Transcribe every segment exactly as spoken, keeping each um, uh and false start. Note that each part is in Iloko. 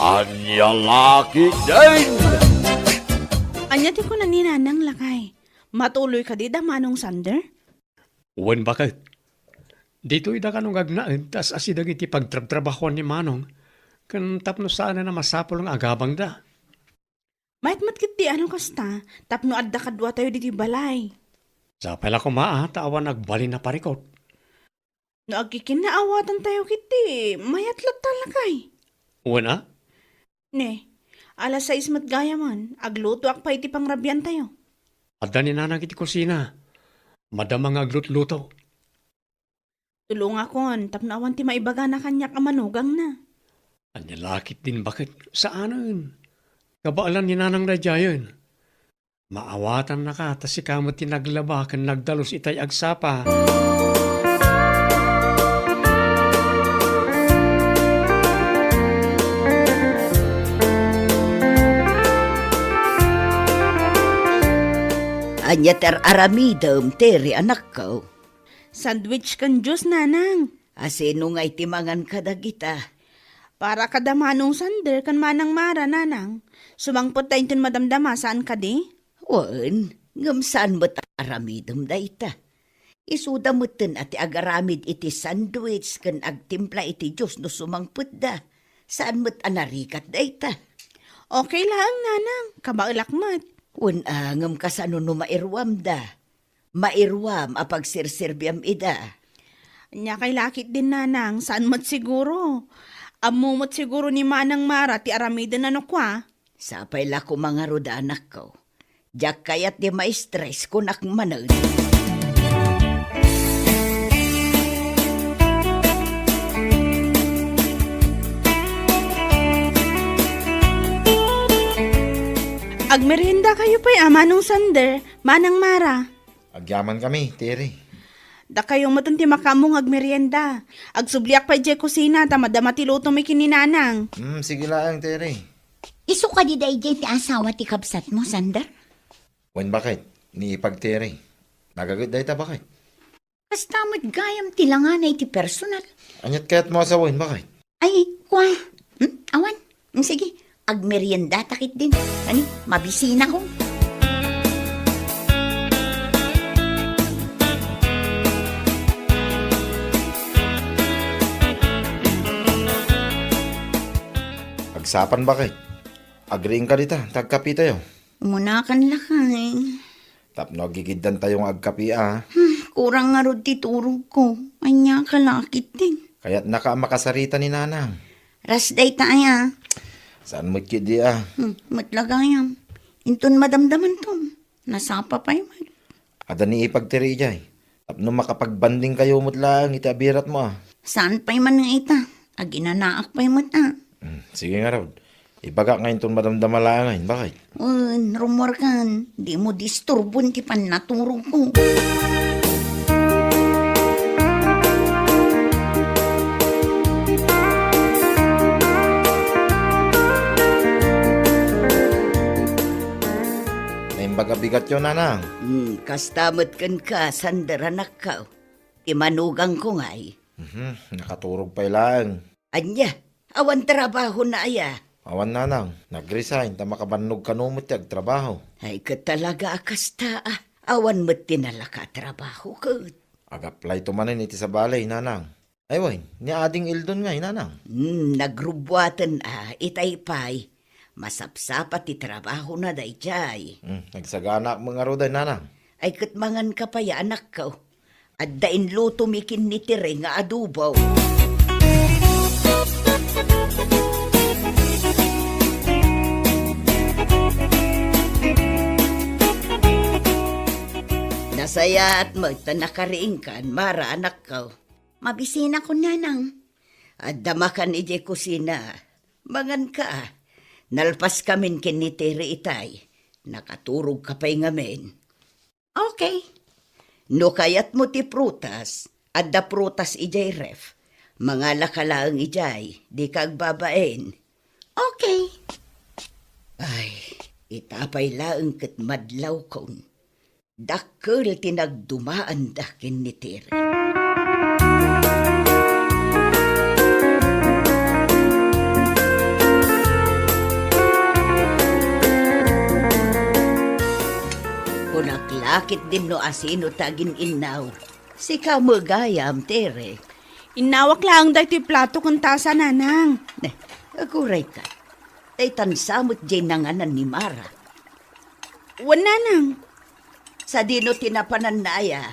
Ania la ketdin? Ania ti kuna ni Nanang, lakay? Matuloy kadi da Manong Sander? Wen, baket. Ditoy da kano nga agnaed ta as-asideg iti pagtrabtrabahoan ni Manong, ken tapno saanen a masapul nga agabangda. Mayat met ketdi a no kasta, tapno adda kaduatayo ditoy balay. Sapay la koma a ta awan agbalin a parikut. No agkikinnaawatan tayo ketdi, mayat latta, lakay. Wen a? Ne, alas sais met gayamen, aglutoak pay iti pangrabian tayo. Adda ni Nanang iti kusina. Madama nga aglutluto. Tulongakon tapno awan ti maibagana kaniak a manugangna. Ania la ketdin, baket? Saanen. Kabaelan ni Nanang daydiayen. Maawatannaka ta sika met ti naglaba ken nagdalus itay agsapa. Ania ti ar-aramidem, Tere, anakko? Sandwich ken juice, Nanang. A, sino ngay ti mangan kadagita? Para kada Manong Sander ken Manang Mara, Nanang. Sumangpet da inton madamdama, saan kadi? Wen, ngem saan met a aramidem dayta. Isuda metten a ti agaramid iti sandwich ken agtimpla iti juice no sumangpetda. Saan met a narigat dayta. Okay laeng, Nanang. Kabaelak met. Wen a, ngem kasano no mairuamda? Mairuam a pagserserbiam ida. Ania kay la ketdin, Nanang, saan met siguro. Ammo met siguro ni Manang Mara ti aramiden a no kua. Sapay la koma ngarud, anakko. Diak kayat ti ma-stress, kunak manen. Agmerienda kayo pay a, Manong Sander, Manang Mara. Agyamankami, Tere. Dakayo met ti makaammo nga agmerienda. Agsubliak pay idiay kusina ta madama ti lutomi ken ni Nanang. Hmm, sige laeng, Tere. Isu kadi daydiay ti asawa ti kabsatmo, Sander? Wen, baket, ni Ipag, Tere. Nagaget dayta, baket. Kasta met gayam ti langana iti personal. Aniat kayatmo a sawen, baket? Ay, kua. Hmm? Awan. Hmm, sige, agmeriendata ketdin. Ani, mabisinako. Agsapan, baket. Agriingka dita, ta agkapitayo. Umunakan, lakay. Tapno agigiddantayo nga agkapi a. Hmm, kurang ngarud ti turogko. Ania ka la ketdin? Kayatnaka a makasarita ni Nanang. Ras dayta aya. Saan met ketdi a? Hmm, met la gayam. Inton madamdamanton, nasapa pay met. Adda ni Ipag, Tere, idiay. Tapno makapagbandingkayo met laeng iti abiratmo a. Saan pay man nga ita? Aginanaak pay met a. Hmm, sige ngarud. Ibagak nga inton madamdama laengen, baket? Wen, rummuarkan. Dimo disturbon ti pannaturogko. Naimbag a bigatyo, Nanang. Hmm, kasta met kenka, Sander, anakko. Ti manugangko ngay. Mhm, nakaturog pay laeng. Ania? Awan trabahona aya? Awan, Nanang. Nag-resign ta makabannog kano met ti agtrabaho. Ay, ket talaga a kasta a. Awan met ti nalaka a trabaho ket. Ag-applyto manen iti sabali, Nanang. Ay, wen, ni Ading Eldon ngay, Nanang. Hmm, nagrubbuaten a, itay pay. Masapsapa ti trabahona daydiay. Hmm, nagsaganaak met ngarud, Nanang. Ay, ket manganka pay, anakko. Adda inlutomi ken ni Tere nga adobo. Nasayaat met ta nakariingkan, Mara, anakko. Mabisinakon, Nanang. Adda makan idiay kusina. Manganka a. Nalpaskamin ken ni Tere itay. Nakaturogka pay ngamin. Okay. No kayatmo ti prutas, adda prutas idiay ref. Mangalaka laeng idiay, dika agbabain. Okay. Ay, ita pay laeng ket madlawkon. Dakkel ti nagdumaanda ken ni Tere. Akit din no asino ta agin-innaw. Sika met gayam, Tere. Innawak laeng daytoy plato ken tasa, Nanang. Ne, agurayka. Daytan sa met diay nanganan ni Mara. Wen, Nanang. Sadino ti napananna aya?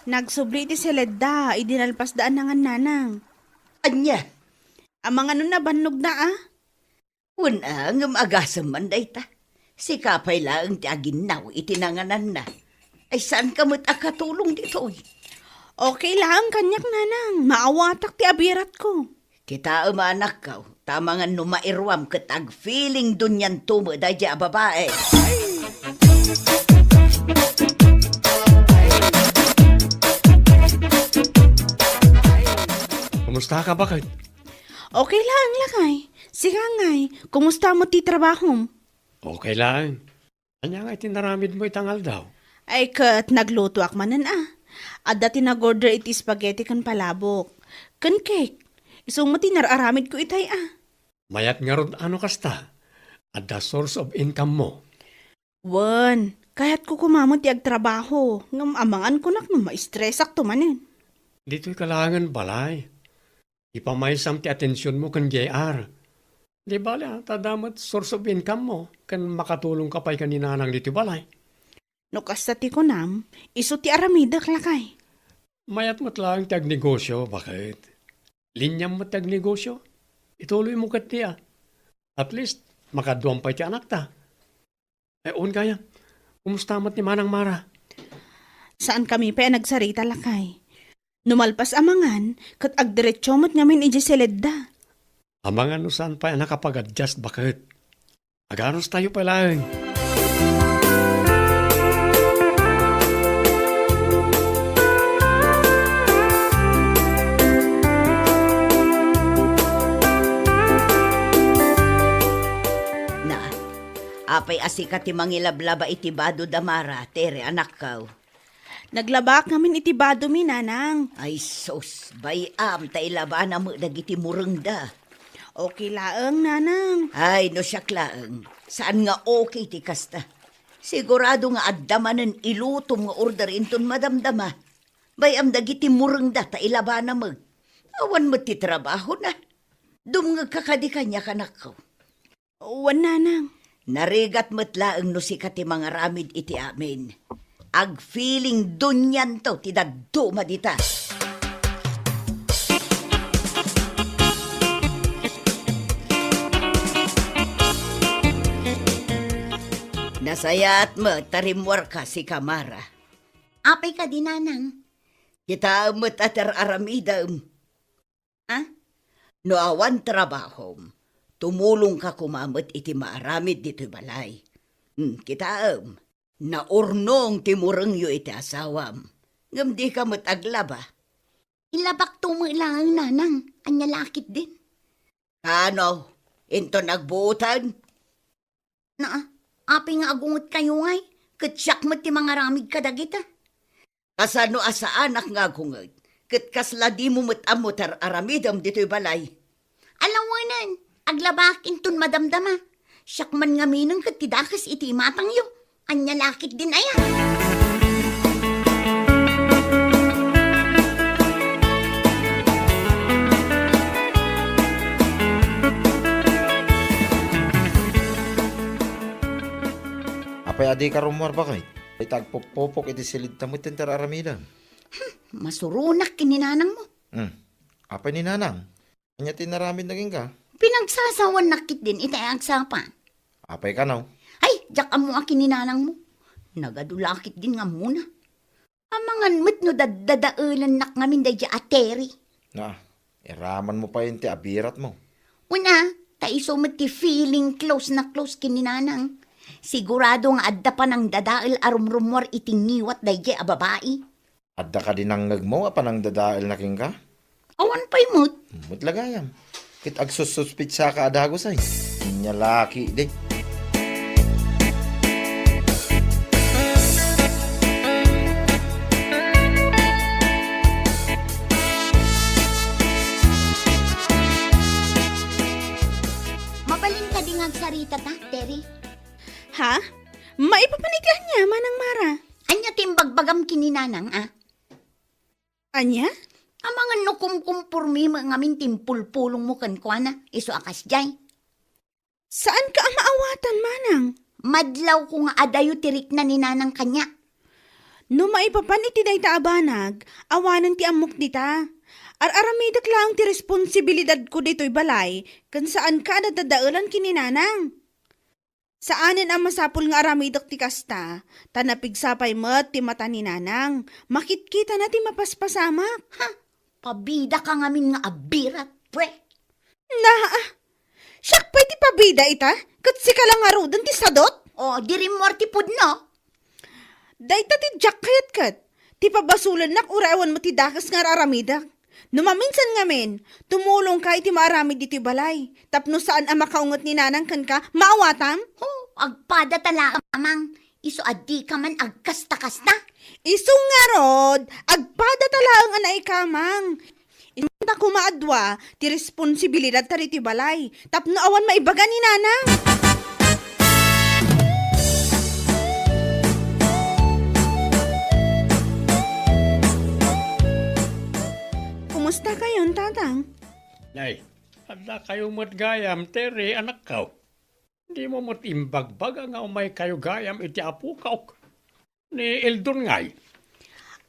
Nagsubli ti Seledda idi nalpasda a nangan, Nanang. Ania? Amangan no nabannogna a? Wen a, ngem agasem man dayta. Sika pay laeng ti aginnaw iti nangananna. Ay, saanka met a katulong ditoy? Okay laeng kaniak, Nanang. Maawatak ti abiratko. Kitaem a, anakko, ta amangan no mairuam ket agfeeling dunianto met daydiay a babai. Kumusta ka, baket? Okay laeng, lakay. Sika ngay, kumusta met ti trabahom? Okay laeng. Ania ngay ti naramidmo ita nga aldaw? Ay, ket naglutoak manen a. Adda ti nag-order iti spaghetti ken palabok. Ken cake. Isu met ti nar-aramidko itay a. Mayat ngarud a no kasta. Adda source of income mo. Wen, kayatko koma met ti agtrabaho, ngem amangan kunak no maistresakto manen. Ditoy ka laengen balay. Ipamaysam ti atensionmo ken J R. Di bale, a, ta adda met source of income mo, ken makatulongka pay ken ni Nanang ditoy balay. No kasta ti kunam, isu ti aramidek, lakay. Mayat met laeng ti agnegosio, baket? Liniam met ti agnegosio. Ituloy mo ket ti, a. At least, makaduam pay ti anakta. Eh, on gayam. Kumusta met ni Manang Mara? Saankami pay a nagsarita, lakay. No malpas a mangan, ket agdiretso met ngamin idiay Seledda. Amangan no saan pay a nakapag-adjust, baket? Aganustayo pay laeng. Na, apay a sika ti mangilablaba iti bado da Mara, Tere, anakko? Naglabaak ngamin iti badomi, Nanang. Ay sus, bay-am ta ilabana met dagiti murengda. Okay laeng, Nanang. Ay, no siak laeng, saan nga okay ti kasta. Sigurado nga adda manen ilutom nga order inton madamdama. Bay-am dagiti murengda ta ilabana met. Awan met ti trabahona. Dumngegka kadi kaniak, anakko. Wen, Nanang. Narigat met laeng no sika ti mangaramid iti amin. Agfeeling dunianto ti dadduma dita. Nasayaat met ta rimmuarka, sika Mara. Apay kadi, Nanang? Kitaem met a ti ar-aramidem. A? No awan trabahom, tumulongka koma met iti maaramid ditoy balay. Hmm, kitaem, naurnong ti murengyo iti asawam, ngem dika met aglaba. Ilabakto met laeng, Nanang, ania la ketdin? Kano, inton agbuoten? Naa, apay nga agungetkayo ngay, ket siak met ti mangaramid kadagita. Kasano a saanak nga agunget, ket kasla dimo met ammo ti ar-aramidem ditoy balay? Alawenen, aglabaak inton madamdama. Siak man ngaminen ket ti dakes iti imatangyo. Ania la ketdin aya? Apay a dika rummuar, baket? Ita agpupupok iti Seledda met ti ar-aramidem. Hmm, masuronak ken ni nanangmo. Hmm. Apay ni nanang? Ania ti inaramidna kenka? Pinagsasawannak ketdin iti agsapa. Apay kano? Ay, diak ammo a ken ni nanangmo. Nagadu la ketdin nga ammona. Amangan met no daddadaelennak ngamin daydiay a Terry. Ah, iramanmo pay ti abiratmo. Wen a, ta isu met ti feeling close na close ken ni nanang. Sigurado nga adda panangdadael a rumrummuar iti ngiwat daydiay a babai. Adda kadi nangngegmo a panangdadaelna kenka? Awan pay met. Met la gayam. Ket agsussuspitsaka a dagus ay. Ania la ketdi. Mabalin kadi nga agsaritata, Terry? Ha? Maipapan iti ania, Manang Mara? Ania ti imbagbagam ken ni Nanang, a? Ania? Amangan no kumkumpormi met ngamin ti impulpulongmo kenkuana, isu a kasdiay. Saanka a maawatan, manang. Madlawko nga adayo ti rikna ni Nanang kaniak. No maipapan iti dayta a banag, awanen ti ammok dita. Ar-aramidek laeng ti responsibilidadko ditoy balay, ken saanka a dadadaelan ken ni Nanang. Saanen a masapul nga aramidek ti kasta, ta napigsa pay met ti mata ni Nanang. Makitkitana ti mapaspasamak. Ha? Pabidaka ngamin nga abirat, pwe. Naa, siak pay ti pabida ita, ket sika la ngaruden ti sadut? O, di rimmuar ti pudno. Dayta ti diak kayat ket, ti pabasolennak uray awan met ti dakes nga ar-aramidek. No maminsan ngamin, tumulongka iti maaramid ditoy balay, tapno saan a makaunget ni Nanang kenka, maawatam? Ho, agpada ta laeng, Amang. Isu a dika man agkasta-kasta. Isu ngarud, agpada ta laeng a naikamang. Isu ta koma a dua ti responsibilidadta ditoy balay, tapno awan maibaga ni Nanang. Kumusta kayon, Tatang? Nay, adda kayo met gayam, Tere, anakko. Dimo met imbagbaga nga umaykayo gayam iti apokok, ni Eldon ngay?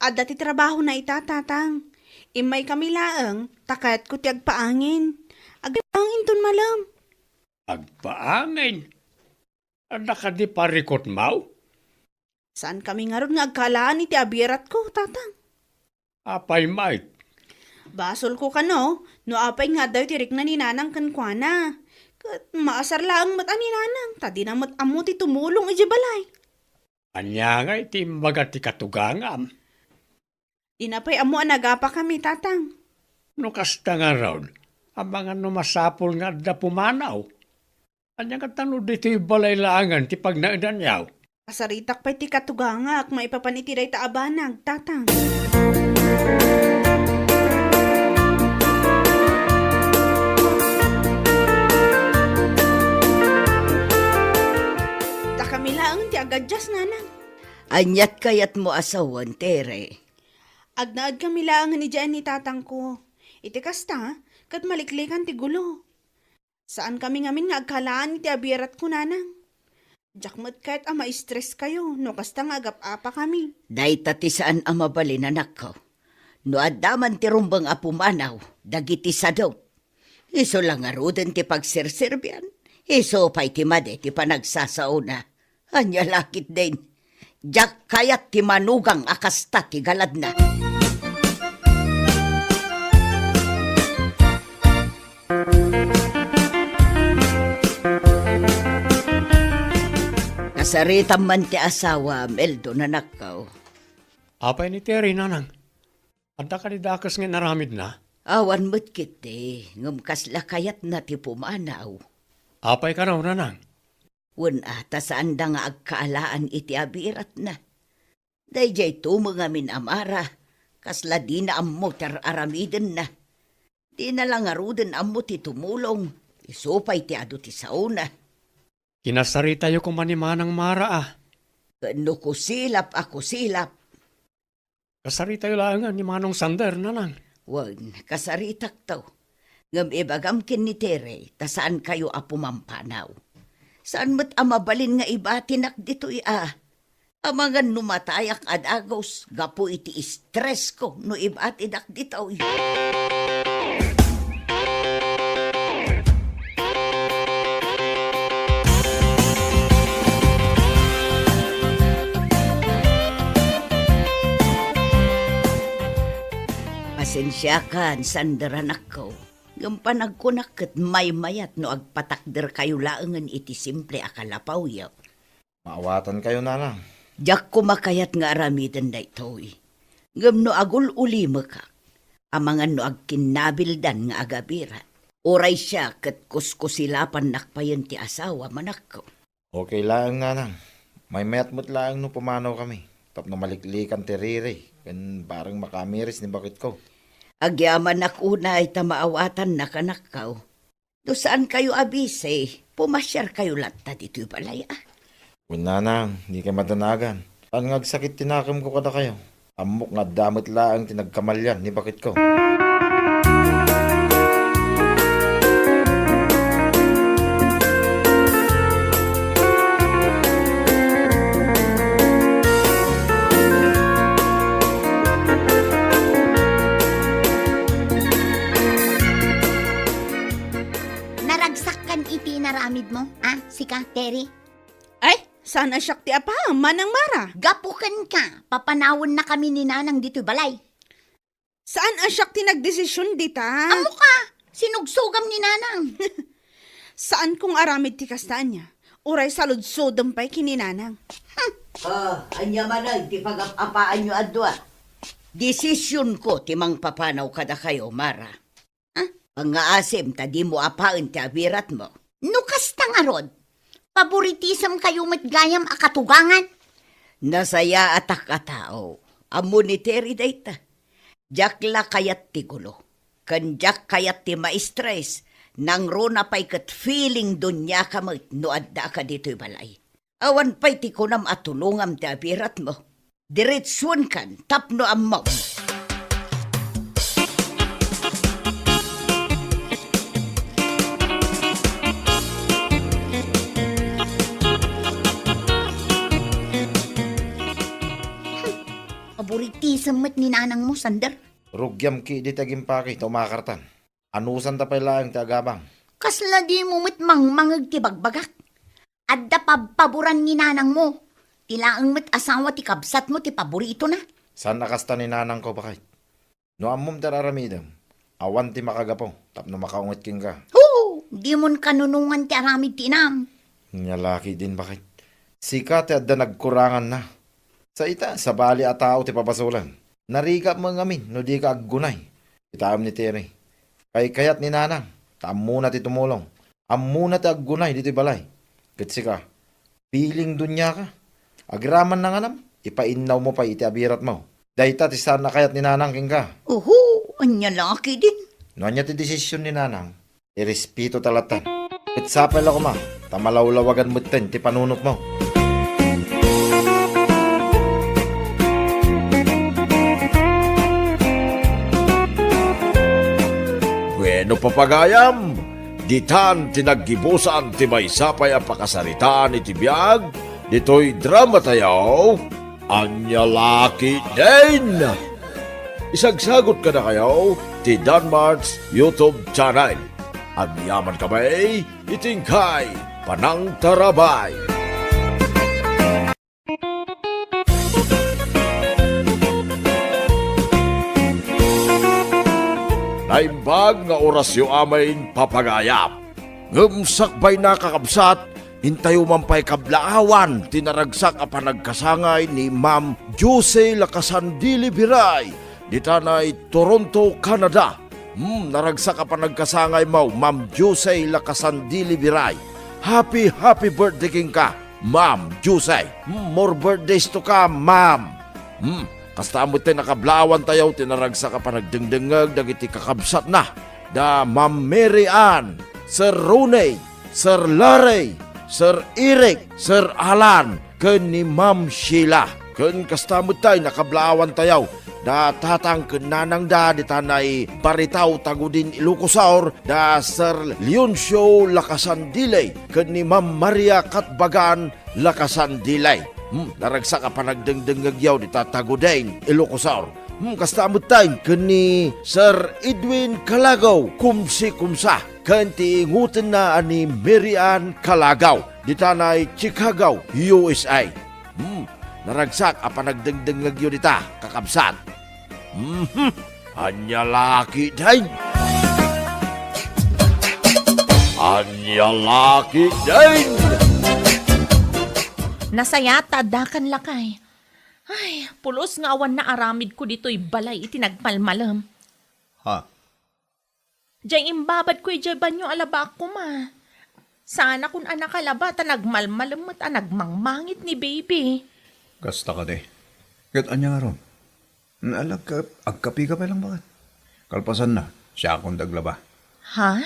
Adda ti trabahona ita, Tatang. Immaykami laeng, ta kayatko ti agpaangin. Agpaangin inton malem. Agpaangin? Adda kadi parikutmo? Saankami ngarud nga agkalaan iti abiratko, Tatang. Apay met? Basolko kano, no apay nga addayo ti rikna ni Nanang kenkuana. Ket maasar laeng met a ni Nanang, ta dina met ammo ti tumulong idiay balay. Ania ngay ti imbaga ti katugangam? Dina pay ammo a nagapakami, Tatang. No kasta ngarud, amangan no masapul nga adda pumanaw. Ania ngata no ditoy balay laengen ti pagnaedanyo? Kasaritak pay ti katugangak maipapan iti dayta a banag, Tatang. Ta kami laeng ti agadias, Nanang. Aniat kayatmo a sawen, Tere? Agnaed kami laengen idiay ni tatangko. Iti kasta, ket maliklikan ti gulo. Saankami ngamin nga agkalaan iti abiratko, Nanang. Diak met kayat a ma-stress kayo no kasta nga agap-apakami. Dayta ti saan a mabalin, anakko. No adda man ti rumbeng a pumanaw dagiti sadut, isu la ngaruden ti pagserserbian, isu pay ti madi ti panagsasaona. Ania la ketdin? Diak kayat ti manugang a kasta ti galadna. Kasaritam man ti asawam, Eldon, anakko. Apay ni Tere, Nanang? Adda kadi dakes nga inaramidna? Awan met ketdi, ngem kasla kayatna ti pumanaw. Apay kano, Nanang? Wen a, ta saanda nga agkaalaan iti abiratna. Daydiay tumeng amin a Mara, kasla dina ammo ti ar-aramidenna. Dina la ngaruden ammo ti tumulong, isu pay ti adu ti saona. Kinasaritayo koma ni Manang Mara a. Ken no kusilap a kusilap. Kasaritayo laengen ni Manong Sander, Nanang. Wen, kasaritakto. Ngem ibagam ken ni Tere, ta saankayo a pumampanaw. Saan met a mabalin nga ibatinak ditoy a. Amangan no matayak a dagus gapu iti stress ko no ibatidak ditoy. Pasensiakan, Sander, anakko. Ngem panagkunak ket maymayat no agpatakderkayo laengen iti simple a kalapawyo. Maawatankayo, Nanang. Diak koma kayat nga aramiden daytoy. Ngem no agul-ulimekak, amangan no agkinnabildan nga agabirat. Uray siak ket kuskusilapannak payen ti asawam, anakko. Okay laeng, Nanang. Maymayat met laeng no pumanawkami tapno maliklikan ti riri ken bareng makamiris ni baketko. Agyamanak unay ta maawatannak, anakko. No saankayo a bisi, pumasiarkayo latta ditoy balay, a. Wen, Nanang, dikay madanagan. Saan nga agsakit ti nakemko kadakayo. Ammok nga adda met laeng ti nagkamalian ni baketko. Naragsak kan iti inaramidmo, a, sika, Terry? Ay, saan a siak ti apaam, Manang Mara? Gapu kenka, papanawennakami ni Nanang ditoy balay. Saan a siak ti nagdesision dita? Ammoka, sinugsogam ni Nanang. Saanko nga aramid ti kasta, ania? Uray saludsodem pay ken ni Nanang. Ah, ania manen ti pagap-apaanyo a dua? Desisionko ti mangpapanaw kadakayo, Mara. Ah? Pangngaasim ta dimo apaen ti abiratmo. No kasta ngarud, paboritisem kayo met gayam a katugangan. Nasayaatak a tao. Ammo ni Terry dayta. Diak la kayat ti gulo. Ken diak kayat ti ma-stress. Nangruna pay ket feeling duniaka met no addaaka ditoy balay. Awan pay ti kunam a tulongam ti abiratmo. Diretsuenkan tapno ammom. Paboritisem met ni Nanangmo, Sander. Rugiam ketdi ti agimpaki ta umakartan. Anusanta pay laeng ti agabang. Kasla dimo met mangmangeg ti bagbagak? Adda pabpaboran ni Nanangmo. Ti laeng met asawa ti kabsatmo ti paboritona. Saan a kasta ni Nanangko, baket. No ammom ti ar-aramidem, awan ti makagapu tapno makaunget kenka. Hoo! Dimon kanunongan ti aramid ti inam. Nia la ketdin, baket. Sika ti adda nagkuranganna. Sa ita, sabali a tao ti pabasolen. Narigap met ngamin no dika aggunay. Kitaem ni Terry. Kaykayat ni Nanang, ta ammona ti tumulong. Ammona ti aggunay ditoy balay. Ket sika, feeling duniaka. Agiraman na nganam, ipainnawmo pay iti abiratmo. Dayta ti saan a kayat ni Nanang kenka. Oho, ania la ketdin? No ania ti desisyon ni Nanang, irespeto ta latta. Ket sapay la koma, ta malawlawagan metten ti panunotmo. Bueno, papagayam, ditan ti naggibusan ti maysa pay a pakasaritaan iti biag ditoy drama tayo, Ania la ketdin. Isagsagot kadakayo ti Danmart's YouTube channel. Agyaman kami iti inkay panangtarabay. Naimbag nga orasyo amin, papagayam. Ngem sakbayna, kakabsat, intayo man pay kablaawan ti naragsak a panagkasangay ni Ma'am Josie Lacasandile Biray, ditanay Toronto, Canada. Hmm, naragsak a panagkasangaymo, Ma'am Josie Lacasandile Biray. Happy, happy birthday kenka, Ma'am Josie. Hmm, more birthdays to come, Ma'am. Hmm, kasta met ti nakablaawantayo ti naragsak a panagdengdengngeg dagiti kakabsatna, da Ma'am Mary Ann, Sir Ronnie, Sir Larry, Sir Eric, Sir Alan, ken ni Ma'am Sheila. Ken kasta met tay nakablaawantayo da tatang ken nanangda ditanay Baritaw, Tagudin, Ilocos Sur, da Sir Leoncio Lacasandile ken ni Ma'am Maria Katbagan Lacasandile. Hmm, naragsak a panagdengdengngegyo dita Tagudin, Ilocos Sur. Hmm, kasta met tay ken ni Sir Edwin Calagaw, kumsi kumsa, ken ti ingutenna a ni Mary Ann Calagaw, ditanay Chicago, U S A. Hmm, naragsak a panagdengdengngegyo dita, kakabsat. Mhm. Ania la ketdin? Ania la ketdin? Nasayaat ta addakan, lakay. Ay, pulos nga awan naaramidko ditoy balay iti nagmalmalem. Ha? Jay imbabadko idiay banio a labaak koma. Saanakon a nakalaba ta nagmalmalem met a nagmangmangit ni baby. Kasta kadi. Ket ania ngarud? Naalagka, agkapika pay lang, baket. Kalpasanna, siakon ti aglaba. Ha?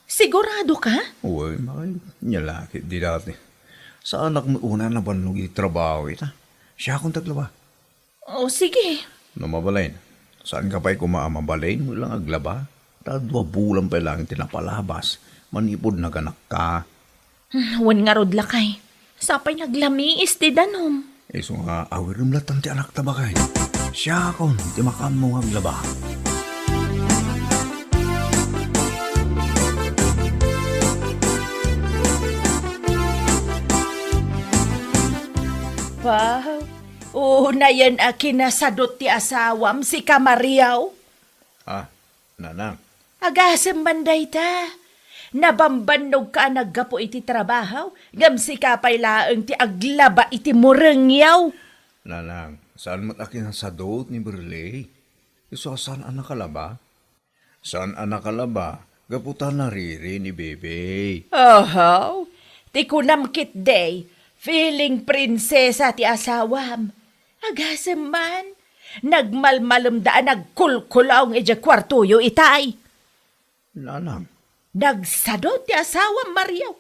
Sigurado ka? Uy, bakit? Nia la ketdi dati. Saanak met unay a nabannog iti trabaho ita. Siakon ti aglaba. O, sige. No mabalin, saanka pay koma a mabalin met lang aglaba? Ta dua bulan pay laeng ti napalabas, manipud naganakka. Hmm, wen ngarud, lakay. Sapay naglamiis ti danum. Isu nga awirem latta ti anakta, baket. Siakon ti makaammo nga aglaba. Wow! Unayen a kinasadot ti asawam, sika, Mario. Ah, Nanang. Agasem man dayta. Nabambannogka a naggapu iti trabaho, ngem sika pay laeng ti aglaba iti murengyo. Nanang, saan met a kinasadot ni Burley? Isu a saan a nakalaba? Saan a nakalaba, gapu ta nariri ni Bebe. Oho, ti kunam ketdi, feeling prinsesa ti asawam. Agasem man, nagmalmalemda a nagkulkulaong idiay kuartoyo itay. Nanang. Nagsado ti asawam, Mario.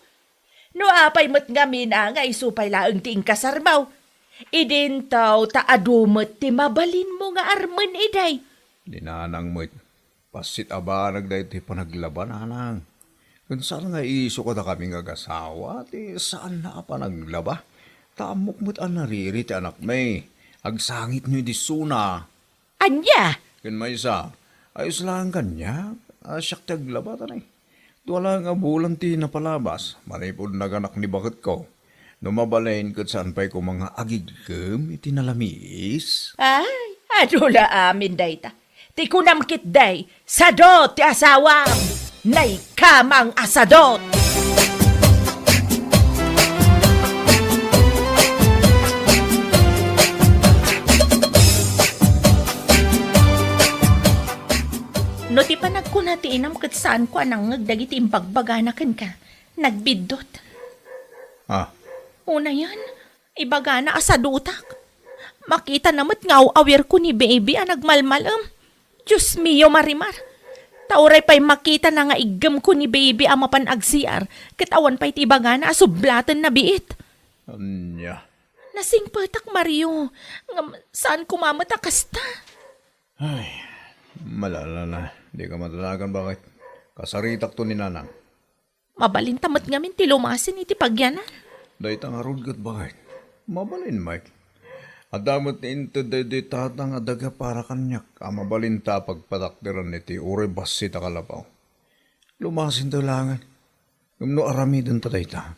No apay met ngamin a nga isu pay laeng ti inkasarmo, idinto ta adu met ti mabalinmo nga armen idi. Ni Nanang met, bassit a banag daytoy panaglaba, Nanang. Ken saan nga isu kadakami nga agasawa ti saanna a panaglaba. Ta ammok met a nariri ti anakmi. Agsangitno idi isuna. Ania? Ken maysa, ayos laeng kaniak a siak ti aglaba, ta nay, dua laeng a bulan ti napalabas, manipud naganak ni baketko. No mabalin ket saan pay koma nga agigkem iti nalamiis. Ay, adu la amin dayta. Ti kunam ketdi, sadot ti asawam. Nay, kamang a sadot! No ti panagkuna ti inam ket saanko a nangngeg dagiti imbagbagana kenka, nagbiddut. Ah. Unayen, ibagana a sadutak. Makitana met nga aw-awirko ni Baby a nagmalmalem. Dios mio, Marimar. Ta uray pay makitana nga iggemko ni Baby a mapan agsiar, ket awan pay ti ibagana a sublatenna biit. Ania? Nasingpetak, Mario. Ngem saan koma met a kasta. Ay, malala na. Dika madanagan, baket. Kasaritakto ni Nanang. Mabalinta met ngamin ti lumasin iti pagyanan. Dayta ngarud ket baket. Mabalin, Mike. Adda met ni inted daydi tata nga daga para kaniak a mabalinta a pagpatakderan iti uray bassit a kalabaw. Lumasinta laengen. Ngem no aramidenta dayta,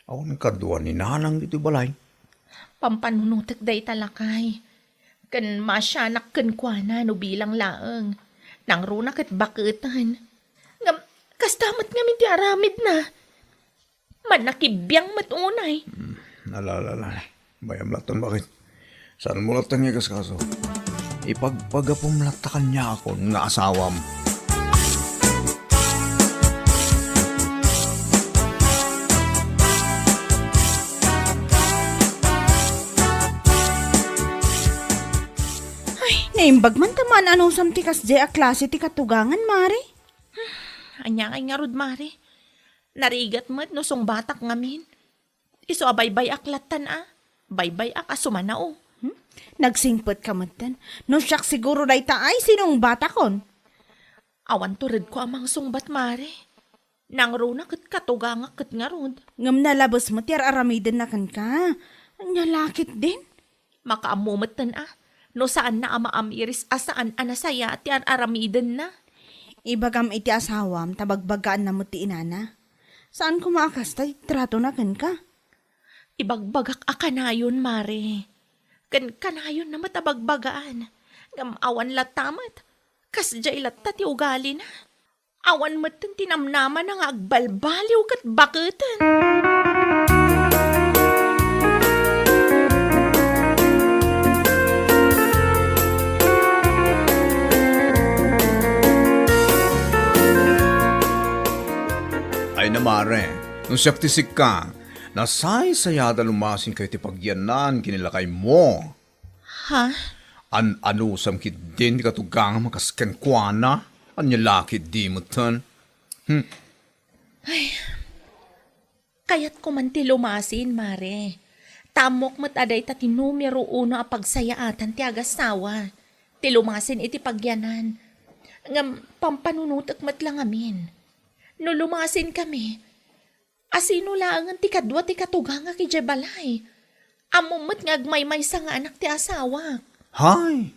awan kadua ni Nanang ditoy balay. Pampanunotek dayta, lakay. Ken maasianak kenkuana no bilang laeng. Nangruna ket baketen. Ngem, kasta met ngamin ti aramidna. Mannakibiang met unay. Hmm, ala, ala, ala. Bayam latta, baket. Saanmo latta nga ikaskaso. Ipagpagapom latta kaniakon nga asawam. Ay, naimbag man ta maan-anusam ti kasdiay a klase ti katugangan, Mare. Ania ngay ngarud, Mare? Narigat met no sungbatak ngamin. Isu a baybay-ak lattan a. Baybay-ak a sumanao. Hmm? Nagsingpetka metten. No siak siguro dayta ay sinungbatakon. Awan turedko a mangsungbat, Mare. Nangruna ket katugangak ket ngarud. Ngem nalabes met ti ar-aramidenna kenka. Ania la ketdin? Makaammo metten a, no saanna a maamiris a saan a nasayaat ti ar-aramidenna. Ibagam iti asawam ta bagbagaanna met ti inana. Saan koma a kasta ti tratona kenka? Ibagbagak a kanayon, Mare. Ken kanayonna met a bagbagaan. Ngem awan latta met. Kasdiay latta ti ugalina. Awan metten ti namnamana nga agbalbaliw ket baketen. Ay na, Mare, no siak ti sika, nasaysayada lumasin kayo ti pagyanan ken ni lakaymo. Ha? An-anusam ketdin ti katugangam a kas kenkuana? Ania la ketdi metten? Hmm. Ay, kayatko man ti lumasin, Mare. Ta ammok met a dayta ti numero uno a pagsayaatan ti agasawa, ti lumasin iti pagyanan. Ngem pampanunotek met la ngamin. No lumasinkami, asino laengen ti kadua ti katugangak idiay balay? Ammom met nga agmaymaysa nga anak ti asawak. Hay!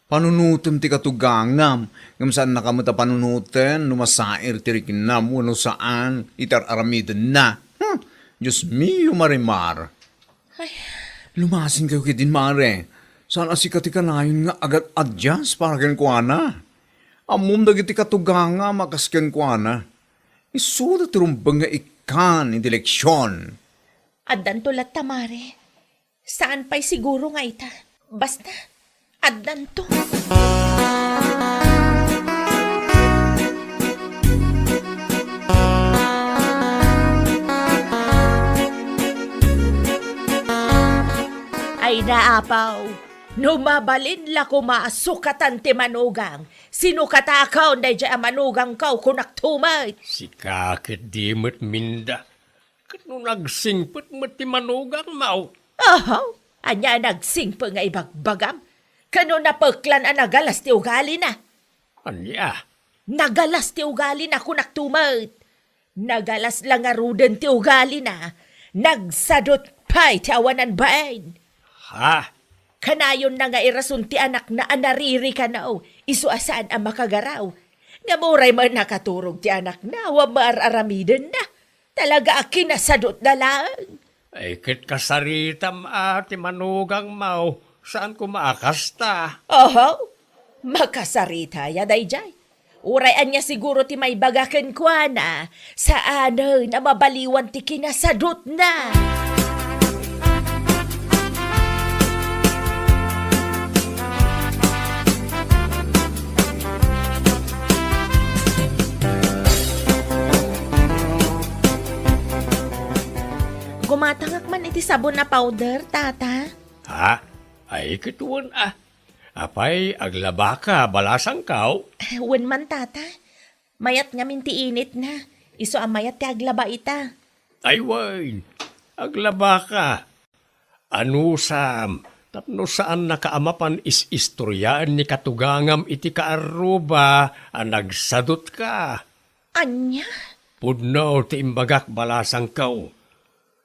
Panunotem ti katugangnam, ngem saannaka met a panunoten no masair ti riknam wenno saan iti ar-aramidenna. Hmm! Dios mio, Marimar! Ay. Lumasinkayo ketdin, Mare. Saan a sika ti kanayon nga agad-adyas para kenkuana. Ammom dagiti katugangam a kas kenkuana. Isuda ti rumbeng nga ikkan iti leksion. Addanto latta, Mare. Saan pay siguro nga ita. Basta, addanto. Ay na, apaw. No mabalin la koma a sukatan ti manugang, sinukatakon daydiay a manugangko, kunakto met. Sika ket di met minda. Ket no nagsingpet met ti manugangmo? Ahaw, ania a nagsingpe nga ibagbagam? Ket no napeklan a nagalas ti ugalina? Ania? Nagalas ti ugalina, kunakto met. Nagalas la ngaruden ti ugalina, nagsadut pay ti awanan bain. Ha? Kanayonna nga irason ti anakna a naririkano, isu a saan a makagaraw. Ngem uray met nakaturog ti anakna, awan maar-aramidenna. Talaga a kinasadutna laeng. Ay, ket kasaritam a ti manugangmo, saan koma a kasta? Oho, makasarita ya daydiay. Uray ania siguro ti maibaga kenkuana, saanen a mabaliwan ti kinasadutna. Gumatangak man iti sabon a powder, Tata. Ha? Ay, ket wen a. Apay, aglabaka, balasangko? Wen man, Tata. Mayat ngamin ti initna. Isu a mayat ti aglaba ita. Ay, wen. Aglabaka. Anusam, tapno saannaka a mapan is-istoriaen ni katugangam iti kaarruba a nagsadutka. Ania? Pudno ti imbagak, balasangko.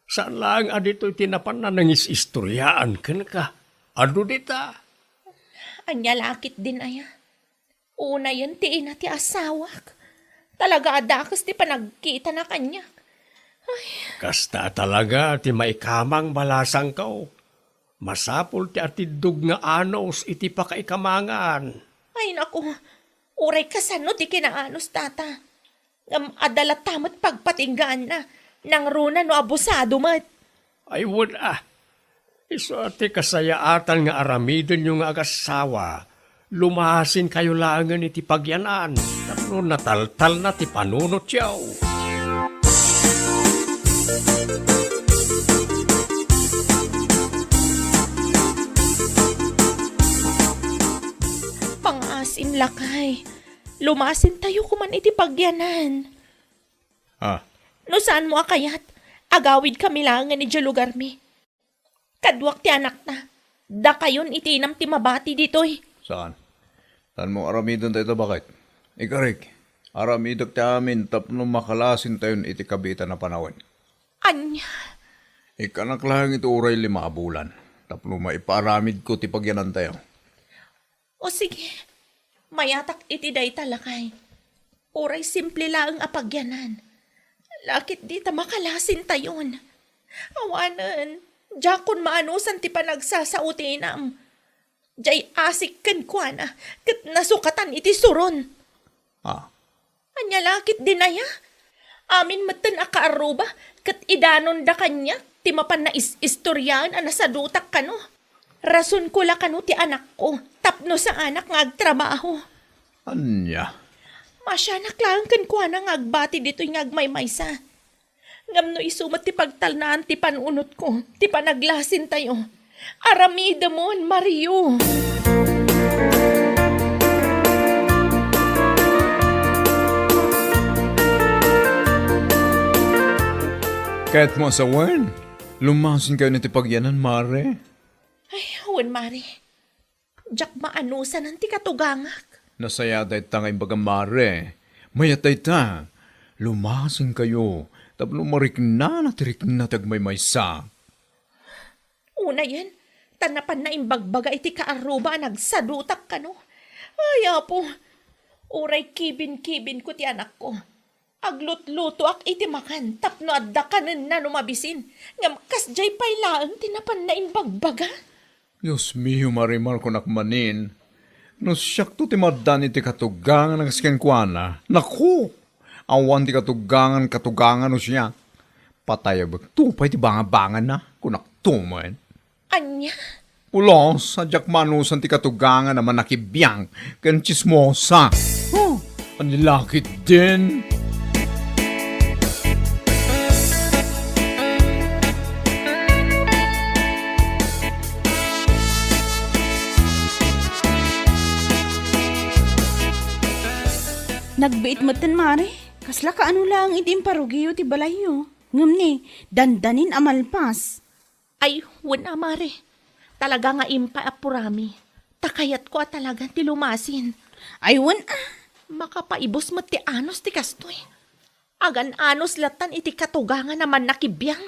Saan laeng a ditoy ti napanna nangis-istoriaan kenka. Adu dita. Ania la ketdin aya? Unayen ti ina ti asawak. Talaga a dakes ti panagkitana kaniak. Ay. Kasta a talaga ti maikamang, balasangko. Masapul ti atiddog nga anus iti pakaikamangan. Ay, naku, uray kasano ti kinaanus, Tata. Ngem adda latta met pagpatinggaanna, nangruna no abusado met. Ay, wen a. Isu a ti kasayaatan nga aramidenyo nga agassawa, lumasinkayo laengen iti pagyanan tapno nataltalna ti panunotyo. Pangaasim, lakay. Lumasintayo koman iti pagyanan. Ah. No saanmo a kayat, agawidkami laengen idiay lugarmi. Kaduak ti anakta. Dakayon iti inam ti mabati ditoy. Saan? Saanmo aramiden dayta, baket? Ikarik, aramidek ti amin tapno makalasintayon iti kabiitan a panawen. Ania? Ikkanak laeng iti uray lima a bulan tapno maipaaramidko ti pagyanantayo. O sige, mayatak iti dayta, lakay. Uray simple laeng a pagyanan. Lakit dita makalasintayon. Awanen, diakon maanusan ti panagsasao ti inam. Diay asik kenkuana, ket nasukatan iti suron. Ah. Ania la ketdin aya? Amin metten a kaarruba, ket idanonda kaniak ti mapan nais-istoriaen a nasadutak kano. Rasonko la kano ti anakko, tapno saanak nga agtrabaho. Ania? Masianak laeng kenkuana nga agbati ditoy nga agmaymaysa. Ngem no isu met ti pagtalnaan ti panunotko, ti panaglasintayo, aramidemon, Mario. Ket masawen, Lumasinkayon iti pagyanan, Mare? Ay, wen, Mare. Diak maanusanen ti katugangak. Nasayaat dayta nga imbagam, Mare. Mayat dayta. Lumasinkayo tapno mariknana ti rikna ti agmaymaysa. Unayen, ta napanna imbagbaga iti kaarruba a nagsadutak kano. Ay, Apo, uray kibinkibinko ti anakko. Aglutlutoak iti makan tapno adda kanenna no mabisin, ngem kasdiay pay laeng ti napanna imbagbaga. Dios mio, Marimar, kunak manin, no siakto ti maaddan iti katugangan a kas kenkuana, naku, awan ti katugangan, katugangan no siak. Patayabekto pay ti bangabanganna, kunakto met. Ania? Pulos, a diak maanusan ti katugangan a mannakibiang ken tsismosa. Huh, ania la ketdin? Nagbiit metten, Mare. Kasla kaano laeng iti imparugiyo ti balayyo. Ngem ni, dandanin a malpas. Ay, wen a, Mare. Talaga nga impay a purami. Ta kayatko a talagan ti lumasin. Ay, wen a. Makapaibus met ti anus ti kastoy. Agan-anus lattan iti katugangan a mannakibiang.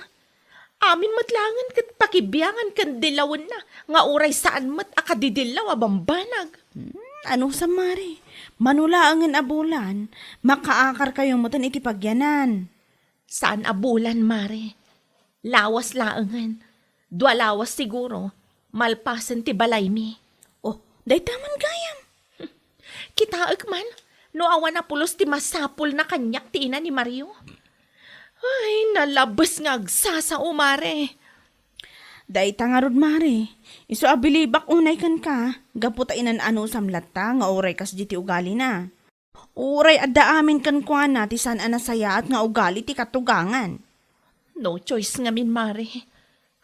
Amin met laengen ket pakibiangan ken dillawenna nga uray saan met a kadidillaw a bambanag. Hmm, anusam, Mare? Mano laengen a bulan, makaakarkayo metten iti pagyanan. Saan a bulan, Mare. Lawas laengen. Dua lawas siguro, malpasen ti balaymi. Oh, dayta man gayam. Kitaek man, no awan a pulos ti masapulna kaniak ti ina ni Mario. Ay, nalabes nga agsasao, Mare. Dayta ngarud, Mare. Isu a bilibak unay kenka, gapu ta inan-anusam latta nga uray kasdi ti ugalina. Uray adda amin kenkuana ti saan a nasayaat nga ugali ti katugangan. No choice ngamin, Mare.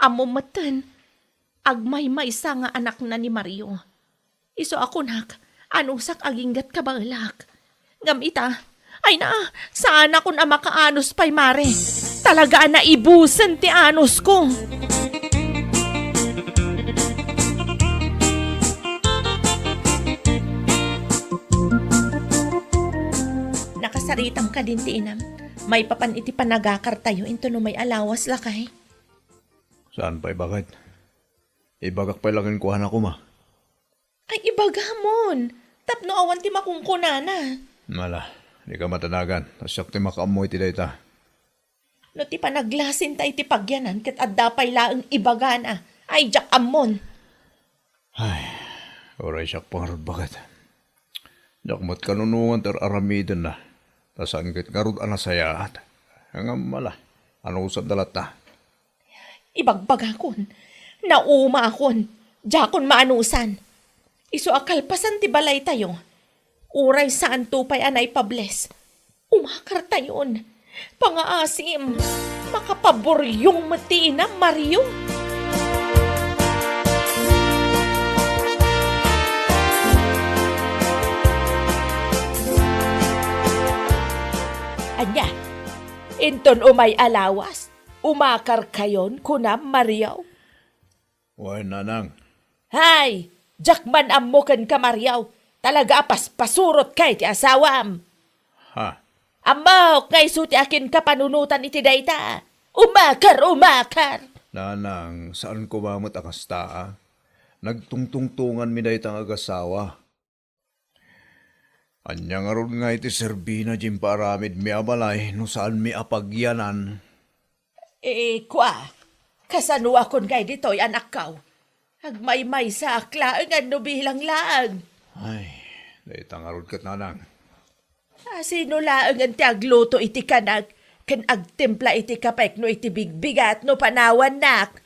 Ammom metten, agmaymaysa nga anakna ni Mario. Isu a kunak, anusak aginggat kabaelak. Ngem ita, ay na, saanakon a makaanus pay, Mare. Talaga a naibusen ti anusko. Nakasaritam kadin ti inam, maipapan iti panagakartayo inton umay a lawas, lakay. Saan pay, baket? Ibagak pay la kenkuana koma. Ay, ibagamon, tapno awan ti makunkunana. Ala, dika matanagan, ta siak ti makaammo iti dayta. No ti panaglasinta iti pagyanan ket adda pay laeng ibagana, ay, diak ammon. Ay, uray siak pay ngarud, baket. Diak met kanunongan ti ar-aramidenna, ta saan ket ngarud a nasayaat. Ngem ala, anusanda latta. Ibagbagakon, naumaakon, diakon maanusan. Isu a kalpasan ti balaytayo, uray saanto pay a naipables, umakartayon. Pangaasim, makapaburyong met ti inam, Mario. Ania, inton umay a lawas, umakarkayon, kunam, Mario? Wen, nanang. Hay! Diak man ammo kenka, Mario. Talaga a paspasurotka iti asawam. Ha? Ammok nga isu ti akinka panunotan iti dayta. Umakar, umakar! Nanang, saan koma met a kasta, a? Nagtungtungtonganmi dayta nga agasawa. Ania ngarud ngay ti serbina diay impaaramidmi a balay no saanmi a pagyanan? Eh, kua, kasanoakon ngay ditoy, anakko? Agmaymaysaak laengen no bilang laeng. Ay, dayta ngarud ket, nanang. A, sino laengen ti agluto iti kanak ken agtimpla iti kapek no iti bigbigat no panawannak?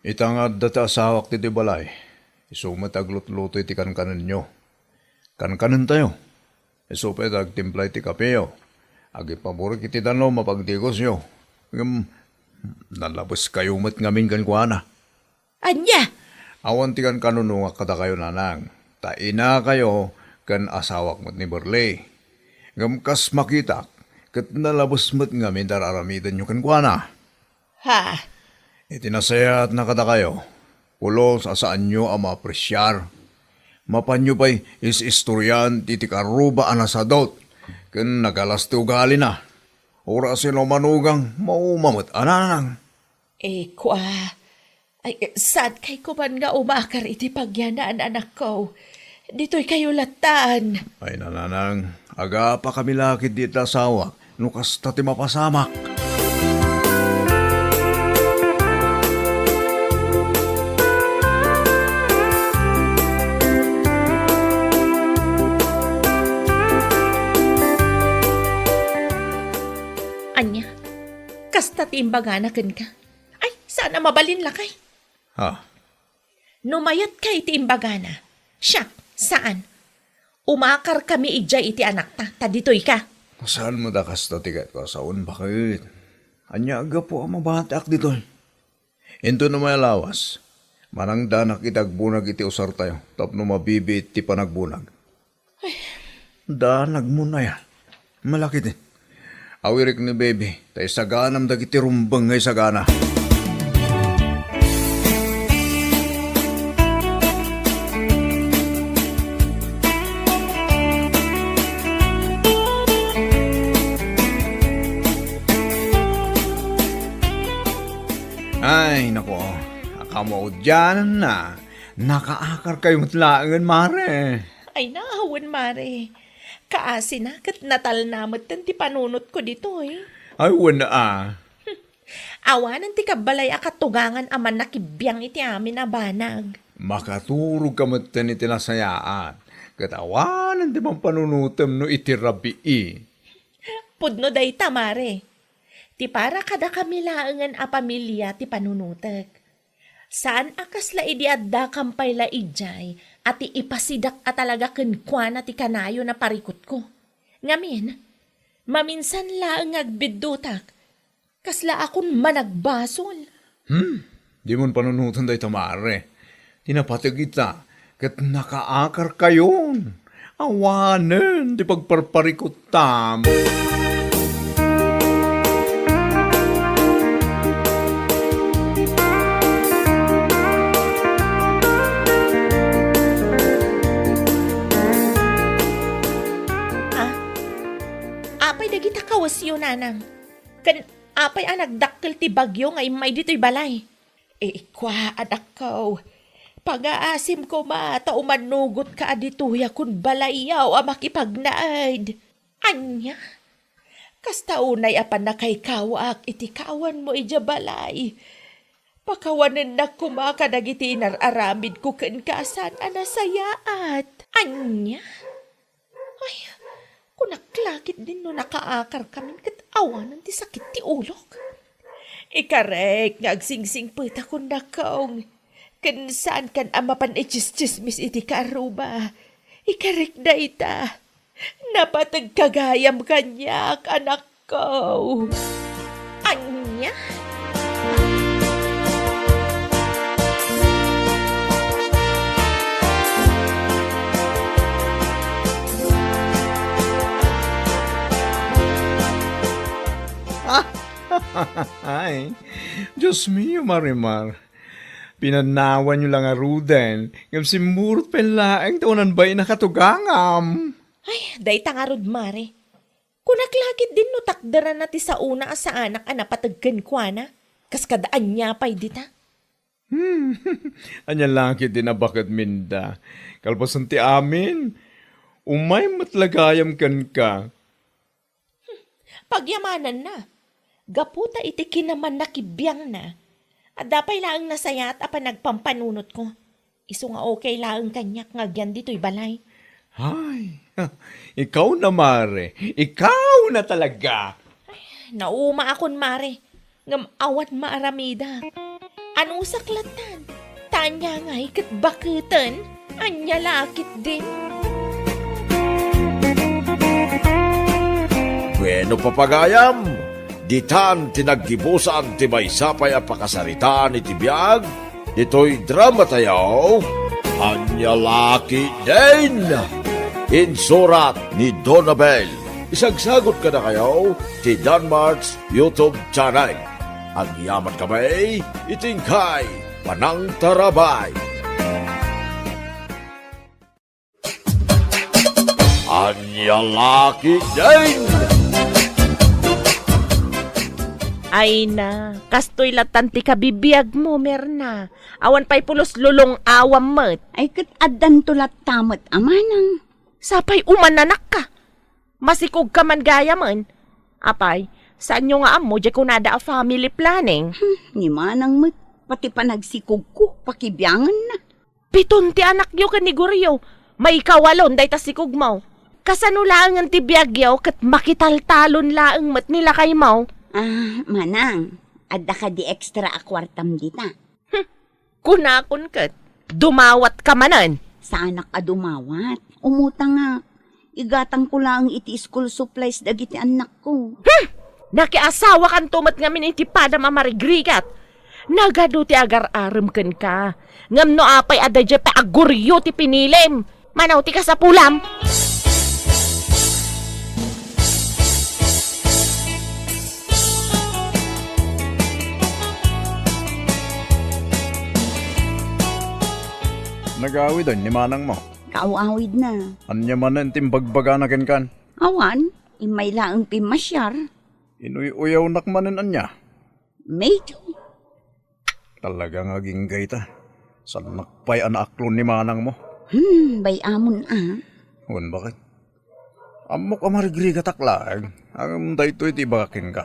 Ita nga adda ti asawak ditoy balay, isu met ti aglutluto iti kankanenyo. Kankanentayo. Isu pay ti agtimpla iti kapeyo. Agipaburek iti danum a pagdigosyo. Ngem nalabeskayo met ngamin kenkuana. Ania? Awan ti kankanunongak kadakayo, nanang, ta inakayo ken asawak met ni Berli. Ngem kas makitak, ket nalabes met ngamin ti ar-aramidenyo kenkuana. Ha? Iti nasayaatna kadakayo, pulos a saanyo a maapresiar. Mapanyo pay is-istorian ti, ti kaarruba a nasadut ken nagalas ti ugalina. Uray sino manugang, mauma met a nanang. Eh, kua. Ay, eh, saankay koma nga umakar iti pagyanan, anakko. Ditoykayo lattan. Ay, nanang, agapakami la ketdi iti asawak no kasta ti mapasamak. Ania? Kasta ti imbagana kenka? Ay, saan a mabalin, lakay? Ha? No mayatka iti imbagana, siak, saan. Umakarkami idiay iti anakta, ta ditoyka. Saan met a kasta ti kayatko a saon, baket? Ania a gapu a mabatiak ditoy? Inton umay a lawas, manangdanak iti agbunag iti usartayo tapno mabibiit ti panagbunag. Ay. Danagmon aya. Malakit. Awirik ni baby, ta isaganam dagiti rumbeng nga isagana. Ay, nako, akamaudiananna. Nakaakarkayo met laengen, mare. Ay, naawen, mare. Kaasina ket natalna metten ti panunotko ditoy. Ay, wen a. Awanen ti kabbalay a katugangan a mannakibiang iti amin a banag. Makaturogka metten iti nasayaat, ket awanen ti mampanunotem no iti rabii. Pudno dayta, mare. Ti para kadakami laengen a pamilia ti panunotek. Saan a kasla idi addakam pay la idiay a ti ipasidak a talaga kenkuana ti kanayon a parikutko. Ngamin, maminsan laeng nga agbiddutak, kasla akon managbasol. Hmm, dimon panunoten dayta, mare. Ti napateg ita, ket nakaakarkayon. Awanen ti pagparparikuttam. Ah, apay dagita kawesyo, nanang? Ken apay a nagdakkel ti bagyo nga immay ditoy balay? Ikua, anakko, pangaasim koma ta umannugotka a ditoy a kun balayyo a makipagnaed. Ania? Kasta unay a pannakaykawak iti kawanmo idiay balay. Pakawanennak koma kadagiti inar-aramidko kenka a saan a nasayaat. Ania? Ay, kunak la ketdin no nakaakarkamin ket awanen ti sakit ti ulok. Ikarek nga agsingsingpetakon, nakong. Ken saankan a mapan itsistsismis iti kaarruba. Ikarek dayta. Napategka gayam kaniak, anakko. Ania? Ay, Dios mio, Marimar. Pinanawanyo la ngaruden, ngem simmurot pay laeng ta unanbay nakatugangam. Ay, dayta ngarud, Mare. Kunak la ketdin no takderanna ti saona a saanak a napateg kenkuana. Kas kada ania pay dita? Hmm, ania la ketdin a baket, Minda. Kalpasan ti amin, umay met la gayam kenka. Pagyamananna. Gapu ta iti kinamannakibiangna, adda pay laeng nasayaat a panagpampanunotko. Isu nga okay laeng kaniak nga agyan ditoy balay. Ay, ikaw na, Mare. Ikaw na talaga. Ay, naumaakon, Mare. Ngem awan maaramidak. Anusak lattan. Ta ania ngay ket baketen? Ania la ketdin? Bueno, papagayam, ditan ti naggibusan ti maysa pay a pakasaritaan iti biag ditoy dramatayo, Ania la ketdin? Insurat ni Donabel. Isagsagut kadakayo ti Danmart's YouTube channel. Agyaman kami iti inkay panangtarabay. Ania la ketdin? Ay na, kastoy latan ti kabibiagmo, Merna. Awan pay pulos lulong-awam met. Ay, ket addanto latta met a manang. Sapay umananakka. Masikogka man gayamen. Apay, saanyo nga ammo, diay kunada a family planning? Hmm, ni manang met, pati panagsikogko, pakibianganna. Piton ti anakyo ken ni Goryo. Maikawalon dayta sikogmo. Kasano laengen ti biagyo ket makitaltalon laeng met ni lakaymo? Ah, manang, adda kadi extra a kuartam dita? Hmm, kunakon ket, dumawatka manen. Saanak a dumawat. Umutangak. Igatangko laeng iti school supplies dagiti annakko. Hmm! Nakiasawakanto met ngamin iti padam a marigrigat. Nagadu ti agar-arem kenka. Ngem no apay a daydiay pay a Goryo ti pinilim, mano ti kasapulam? Nagaawiden ni manangmo? Kaaw-awidna. Ania manen ti imbagbagana kenkan? Awan, immay laeng pimmasiar. Inuy-uyawnak manen ania? Medyo. Talaga nga agingga ita. Saannak pay a naaklon ni manangmo. Hmm, bay-amon a. Wen, baket? Ammok a marigrigatak laeng, ngem daytoy ti ibagak kenka.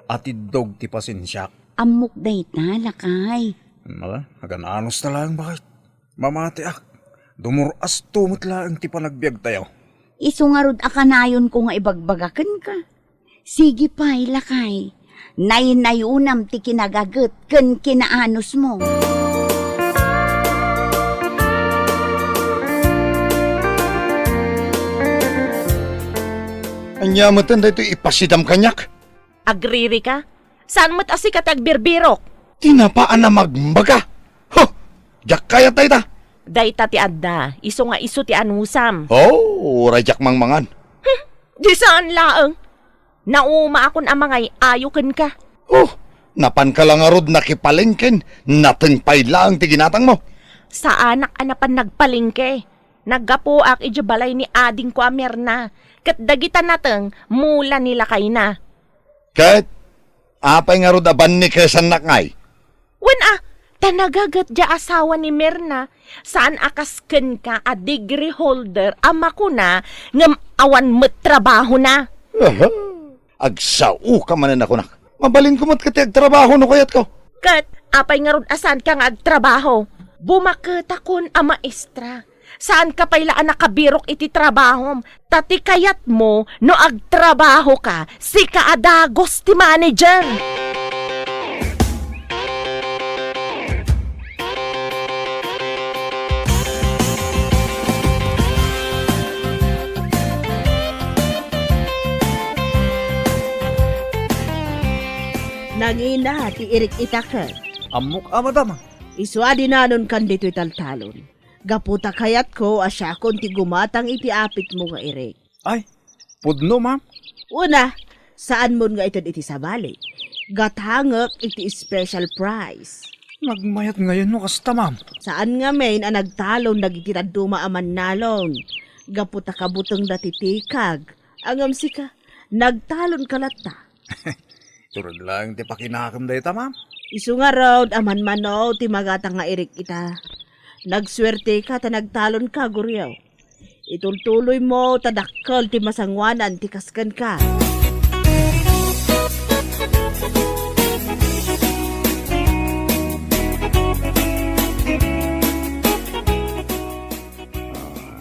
Atiddog ti pasensiak. Ammok dayta, lakay. Ala, agan-anos ta laeng, baket? Mamatiak. Dumur-asto met laeng ti panagbiagtayo. Isu ngarud a kanayonko nga ibagbaga kenka. Sige pay, lakay. Naynayonam ti kinagaget ken kinaanosmo. Ania meten daytoy ipasidam kaniak? Agririka? Saan met a sika ti agbirbirok? Tinapa a namagmbaga. Huh! Diak kayat dayta. Dayta ti adda, isu nga isu ti anusam. Oh, uray diak mangmangan. Hmm, di saan laeng. Naumaakon a mangay-ayo kenka. Oh, napanka la ngarud nakipalengken, nateng pay laeng ti ginatangmo. Saanak a napan nagpalengke. Naggapuak idiay balay ni adingko a Mirna, ket dagita nateng mula ni lakayna. Ket apay ngarud a bannikesannak ngay? Wen a, ta nagaget diay asawa ni Mirna, saan a kas kenka a degree holder a makuna ngem awan met trabahona. Aha. Agsaoka manen a kunak. Mabalinko met ket ti agtrabaho no kayatko. Ket apay ngarud a saanka nga agtrabaho? Bumaketakon a maestra. Saanka pay la a nakabirok iti trabahom, ta ti kayatmo no agtrabahoka, sika a dagus ti manager. Nangina ti irik ita ket. Ammok a, madam. Isu a dinanonkan ditoy taltalon. Gapu ta kayatko a siakon ti gumatang iti apitmo nga irik. Ay, pudno, ma'am? Una, saanmon nga ited iti sabali. Gatangek iti special price. Nagmayat ngayen no kasta, ma'am. Saan ngamin a nagtalon dagiti dadduma a mannalon. Gapu ta kabutengda ti tikag. Ngem sika, nagtalonka latta. Tured laeng ti pakinakem dayta, ma'am. Isu ngarud a manmano ti magatang nga irik ita. Nagsuerteka ta nagtalonka, Goryo. Itultuloymo ta dakkel ti masangoanan ti kas kenka.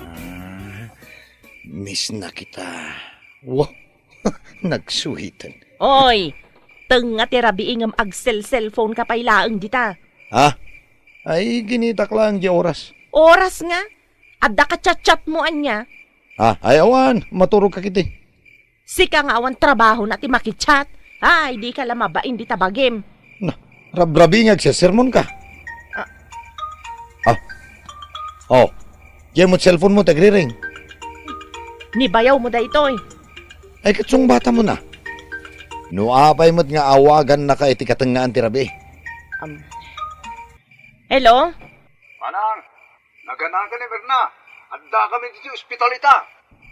Ah, miss na kita. Wow. Nagsuhiten. Oy, tengnga ti rabii ngem agselselphone ka pay laeng dita. Ha? Ay, kinitak laeng di oras. Oras nga? Adda ka chat-chatmo ania? Ha? Ay, awan, maturog ka kiti. Sika nga awan trabahona ti makichat. Ay, dika la mabain dita bagim. Na, rabrabi nga agsesermon ka. Ah. Ah. Oh. Diay met cellphone mo, tagriring. Ni bayawmo daytoy. Ay, ket sungbatamon a. No apay met nga awagannaka iti katengngaan ti rabii. Am-, Hello? Manang, naganakan ni Mirna. Addakami iti ospital ita.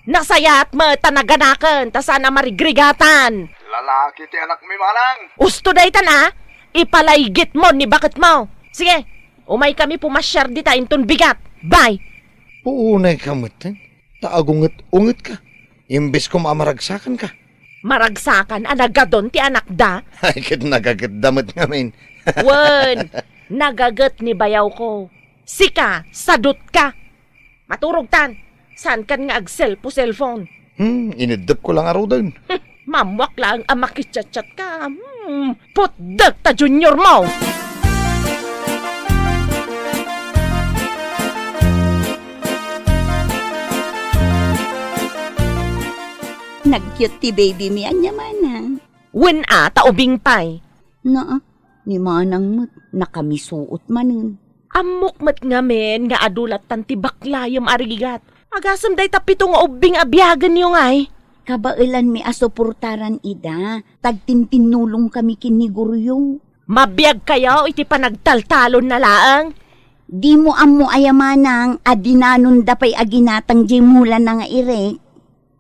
Nasayaat met ta naganakan, ta saan a marigrigatan. Lalaki ti anakmi, manang. Usto daytan a, ipalaygitmo ni baketmo. Sige, umaykami pumasiar dita inton bigat. Bye! Uunayka met, eh. Ta agunget-ungetka. Imbes koma a maragsakanka. Maragsakan a nagadon ti anakda? Ay, ket nagagetda met ngamin. Wen, nagaget ni bayawko. Sika, sadutka. Maturogtan. Saankan nga agselpo-selpon. Hmm, ineddepko la ngaruden. Hmm, maammoak laeng a makichatchatka. Hmm, putdek ta junior mo! Nag-cute ti baby mi, ania manang? Wen a, ta ubing pay. Naa, ni manang met, nakamisuot manen. Ammok met ngamin nga adu lattan ti baklayem a rigat. Agasem dayta pito nga ubbing a biagenyo ngay. Kabaelanmi a suportaran ida, tagtintinnulongkami ken ni Goryo. Mabiagkayo iti panagtaltalonna laeng? Dimo ammo aya manang a dinanonda pay a ginatang diay mulana nga irek?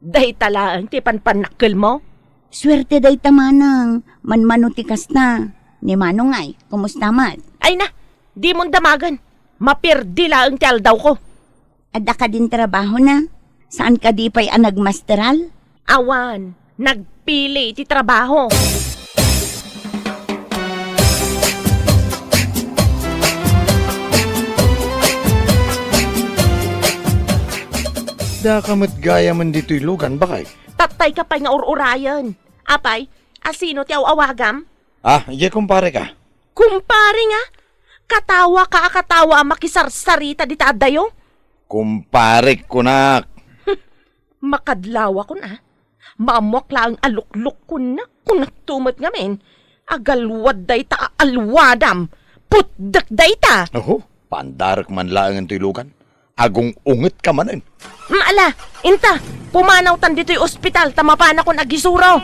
Dayta laeng ti panpannakkelmo? Suerte dayta manang, manmano ti kasta. Ni manong ay, kumusta met? Ay na, dimon damagen. Maperdi laeng ti aldawko. Adda kadin trabahona? Saan kadi pay a nagmasteral? Awan, nagpili ti trabaho. Daka met gayamen ditoy lugan, bakay? Tattayka pay nga ur-urayen. Apay, asino ti aw-awagam? Ah, idiay kumpareka. Kumpare nga? Katawaka a katawa a makisarsarita dita addayo? Kumparek, kunak. Makadlawakon a. Maammoak laeng a luklukkonnak, kunakto met ngamin. Agalwad dayta a alwadam. Putdek dayta! Oho, paandarek man laengen toy lugan. Agung-ungetka manen. Mm, ala, inta, pumanawtan ditoy ospital ta mapanakon agisuro.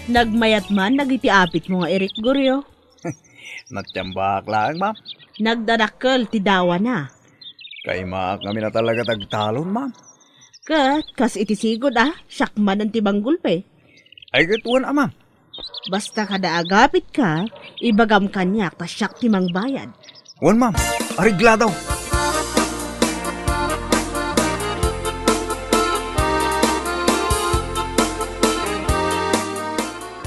Nagmayat man dagiti apitmo nga irek, Goryo? Natiambaak laeng, ma'am. Nagdadakkel ti dawana. Kaimaak ngamin a talaga ti agtalon, ma'am. Ket kas iti sigud a, siak manen ti manggulpi. Ay, ket wen a, ma'am. Basta kada agapitka, ibagam kaniak ta siak ti mangbayad. Wen, ma'am. Areglado.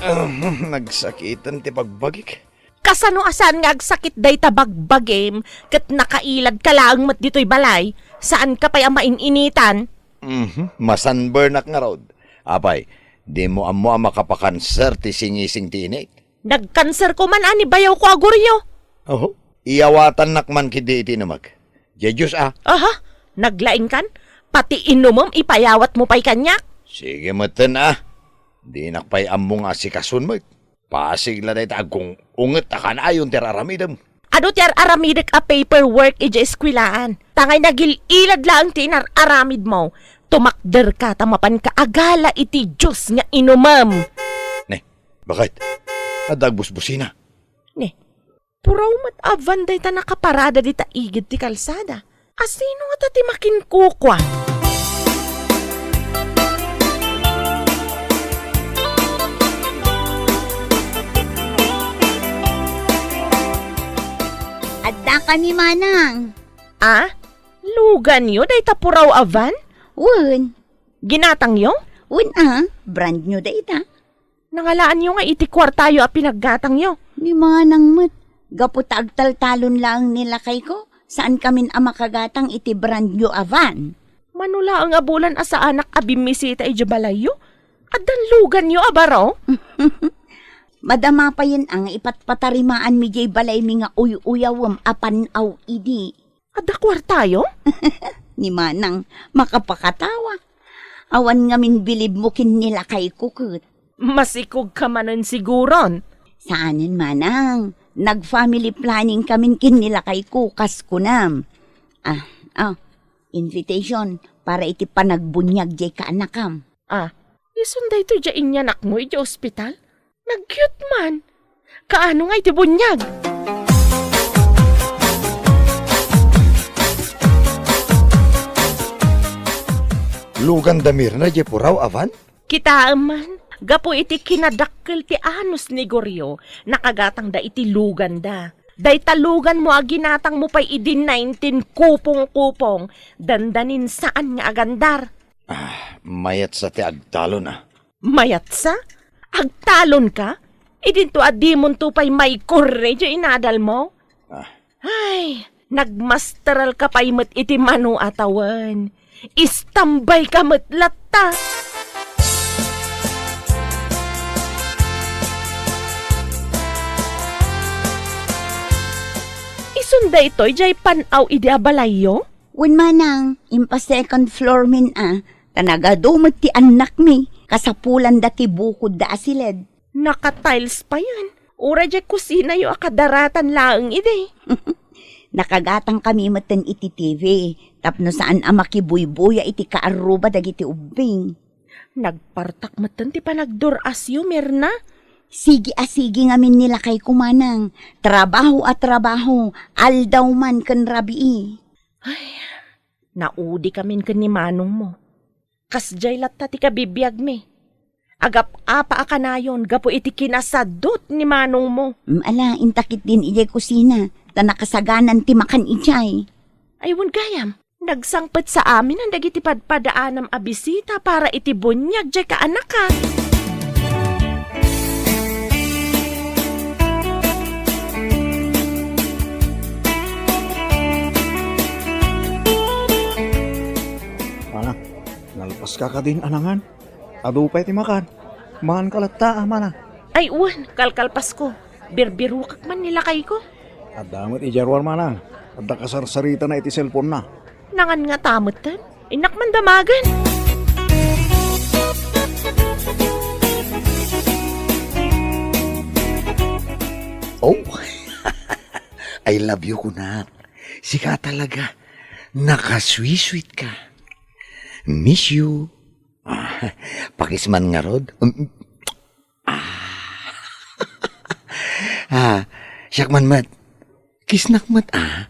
Ahem, nagsakiten ti bagbagik. Kasano a saan nga agsakit dayta bagbagim ket nakailadka laeng met ditoy balay? Saanka pay a main-initan? Mhm, masunburnak ngarud. Apay, dimo ammo a makapakanser ti singising ti init? Nagkanserko man a ni bayawko a Goryo. Oho, iyawatannak man ketdi iti inumek. Diay Dios a. Aha, naglaingkan? Pati inumem ipayawatmo pay kaniak? Sige metten a. Dinak pay ammo nga asikason met. Pasig la dayta agung-unget a kanayon ti ar-aramidem. Adu ti ar-aramidek a paperwork idiay eskwelaan. Tangay nagil-ilad laeng ti inar-aramidmo. Tumakderka ta mapanka agala iti Dios nga inumem. Ne, bakit? Adda agbusbusina. Ne, puraw met a van dayta nakaparada dita igid ti kalsada. Asino ngata ti makinkukua? Addakami manang. Ah? Luganyo dayta puraw a van? Wen. Ginatangyo? Wen a, brand new dayta. Nangalaanyo nga iti kuartayo a pinaggatangyo. Ni manang met, gapu ta agtaltalon laeng ni lakayko, saankamin a makagatang iti brand new a van. Mano laeng a bulan a saanak a bimmisita idiay balayyo? Addan luganyo a baro? Madama payen a nga ipatpatarimaanmi diay balaymi nga uy-uyawem a pan-aw idi. Adda kuartayo? Ni manang, makapakatawa. Awan ngamin bilibmo ken ni lakayko ket. Masikogka manen siguron. Saanen manang, Nag-family planning kamin ken ni lakayko, kas kunam. Ah, ah, invitation para iti panagbuniag diay kaanakam. Ah, isun daytoy diay inyanakmo iti ospital? Nag-cute man. Kaano nga iti buniag? Lugan da Mirna diay puraw, awan? Kitaem man, gapu iti kinadakkel ti anus ni Goryo, nakagatangda iti luganda. Dayta luganmo a ginatangmo pay idi nineteen kupong-kupong, dandanin saan nga agandar. Ah, mayat sa ti agtalon, ah. Mayat sa? Agtalon ka? Idinto a dimonto pay maikurre diay inadalmo? Ah. Ay, nagmasteralka pay met iti mano a tawen. Istambayka met latta. Isun daytoy diay pan-aw idi a balayyo? Wen manang, impa-second floor min a, ta nagadu met ti annakmi, kasapulanda ti bukodda a siled. Naka-tiles payen. Uray diay kusinayo a kadaratan laeng idi. Nakagatangkami metten iti T V, tapno saan a makibuybuya iti kaarruba dagiti ubbing. Nagpartak metten ti panagdur-asyo, Mirna. Sige a sige ngamin ni lakayko manang. Trabaho a trabaho, aldaw man ken rabii. Ay, naudikamin ken ni manongmo. Kasdiay latta ti kabibiagmi. Agap-apa a kanayon gapu iti kinasadut ni manongmo. Mm, ala, inta ketdin idiay kusina, ta nakasaganan ti makan idiay. Ay, wen gayam, nagsangpet sa amin dagiti padpadaanam a bisita para iti buniag diay kaanaka. Ala, nalpaska kadin a nangan? Adu pay ti makan. Manganka latta, a manang. Ay, wen, kalkalpasko. Birbirokak man ni lakayko. Adda met idiay ruar, manang. Adda kasarsaritana iti cellphone-na. Nangan ngata metten. Innak man damagen. Oh, I love you, kunak. Sika talaga. Nakasweet-sweet ka. Miss you. Ah, pakis man ngarud. Um, ah. Ah, siak man met. Kissnak met, ah.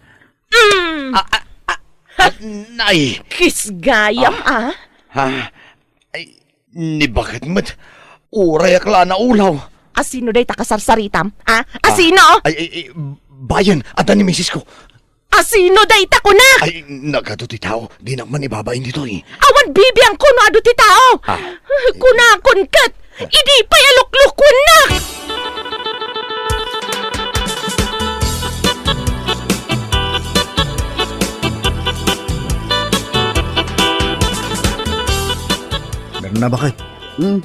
Mm. Ah, ah, ah, ah, nay. Kiss gayam, ah. Ah, ay, ni baket met. Urayak la a naulaw. Asino dayta kasarsaritam? Ah, asino? Ah, ay, ay, ay, bayan, adda ni misis ko. Asino dayta, kunak? Ay, nagadu ti tao. Dinak man ibabain ditoy. Awan bibiangko no adu ti tao. Ah. Kunakon ket, idi pay a luklukuennak. Meron na ba kay? Hmm.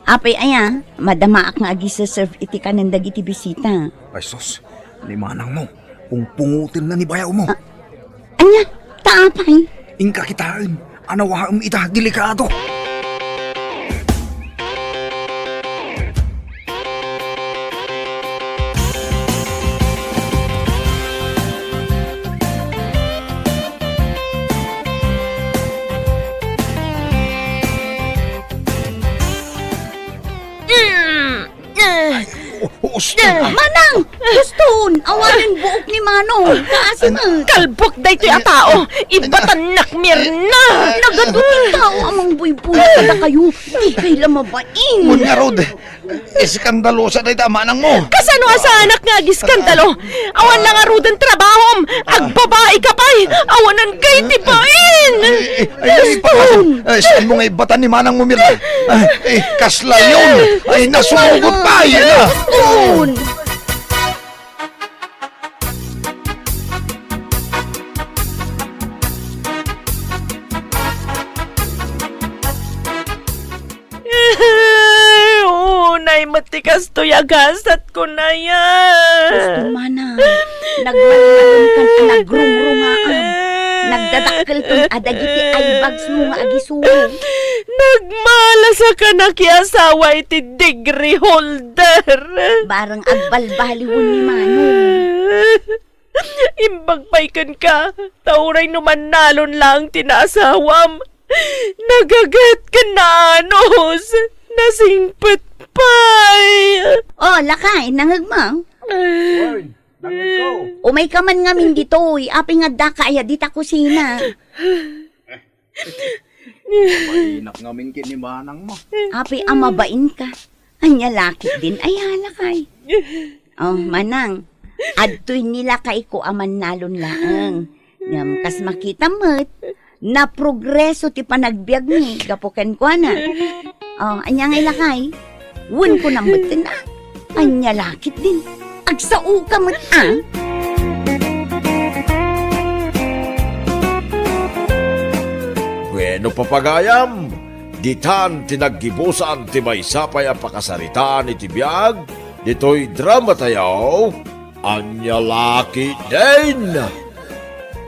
Apay aya, madamaak nga agiserserve iti kanen dagiti bisita. Ay sus, ni manangmo, pungpungotenna ni bayawmo. Ah, ania? Ta apay? Inka kitaen, anawaem ita, delikado. Mm. Eh. O, o, sus, eh, Manang! Guston! Awanen buok ni Manong! Kaasi man! Kalbok daytoy a tao! Ibatannak, Mirna! Nagadu ti tao a mangbuybuy kadakayo! Di kay la mabain! Wen ngarud, eskandalosa dayta a manangmo! Kasano a saanak nga agiskandalo? Awan la ngaruden trabahom! Agbabaika pay! Awanan kay ti bain! Ay, ay, ay, ay, ay, saan mo nga ibatan ni manang mo, Mirna? Ay, ay, kasla yun! Ay, nasugot pa! Ay, na! Guston! Unay met ti kastoy a gasat, kunaya. Guston, manang. Nagmatmaton kan a nagrugrungaam. Agdadakkelton a dagiti eye bags mo nga agisuro. Nagmalas a kanakiasawa iti degree holder. Bareng agbalbaliwen ni Manong. Imbag pay kenka, ta uray no mannalon laeng ti naasawam, nagaget ken naanus, nasingpet pay. Oh, lakay, nangegmo? Oy, nangegko. Umayka man ngamin ditoy, apay nga addaka aya dita kusina? Mabainak ngamin ken ni manangmo. Apay a mabainka? Ania lakay din aya, lakay? Oh, manang, adtoy ni lakayko a mannalon laeng. Ngem kas makitam met, naprogreso ti panagbiagmi gapu kenkuana. Oh, ania ngay lakay? Wen ko nambetten a. Ania lakay din? Agsaoka met a. Bueno, papagayam, ditan ti naggibusan ti maysa pay a pakasaritaan iti biag ditoy drama tayo, Ania Lakay Din.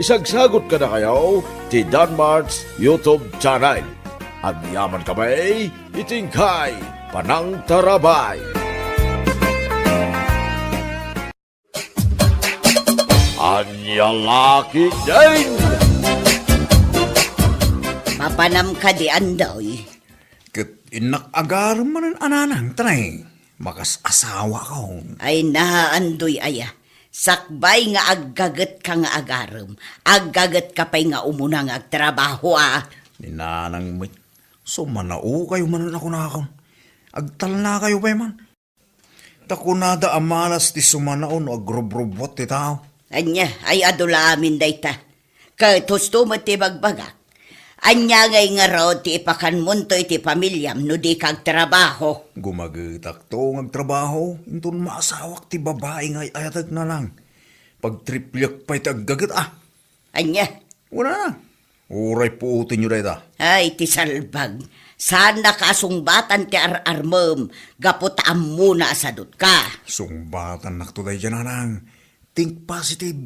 Isagsagot kadakayo ti Danmart's YouTube channel. Agyaman kami iti inkay panangtarabay. Ania Lakay Din. Mapanam kadi, Andoy? Ket innak agarem manen a nanang, tanay. Makas-asawakon. Ay na, Andoy aya. Sakbay nga aggagetka nga agarem, aggagetka pay nga umuna nga agtrabaho a. Ni nanang met, sumanaokayo manen a kunakon. Agtalnakayo pay man. Ta kunada a malas ti sumanao no agrubrubuat ti tao. Ania, ay adu la amin dayta. Ket husto met ti bagbagak. Ania ngay ngarud ti ipakanmonto iti pamiliam no dika agtrabaho? Gumagetakto nga agtrabaho, inton maasawak ti babai nga ay-ayatek, nanang. Pagtripliak pay ti aggaget a. Ania? Wala na. Uray puotenyo dayta. Ay, ti salbag. Saannaka a sungbatan ti ar-armem gapu ta ammona a sadutka. Sungbatannakto daydiay, nanang. Think positive.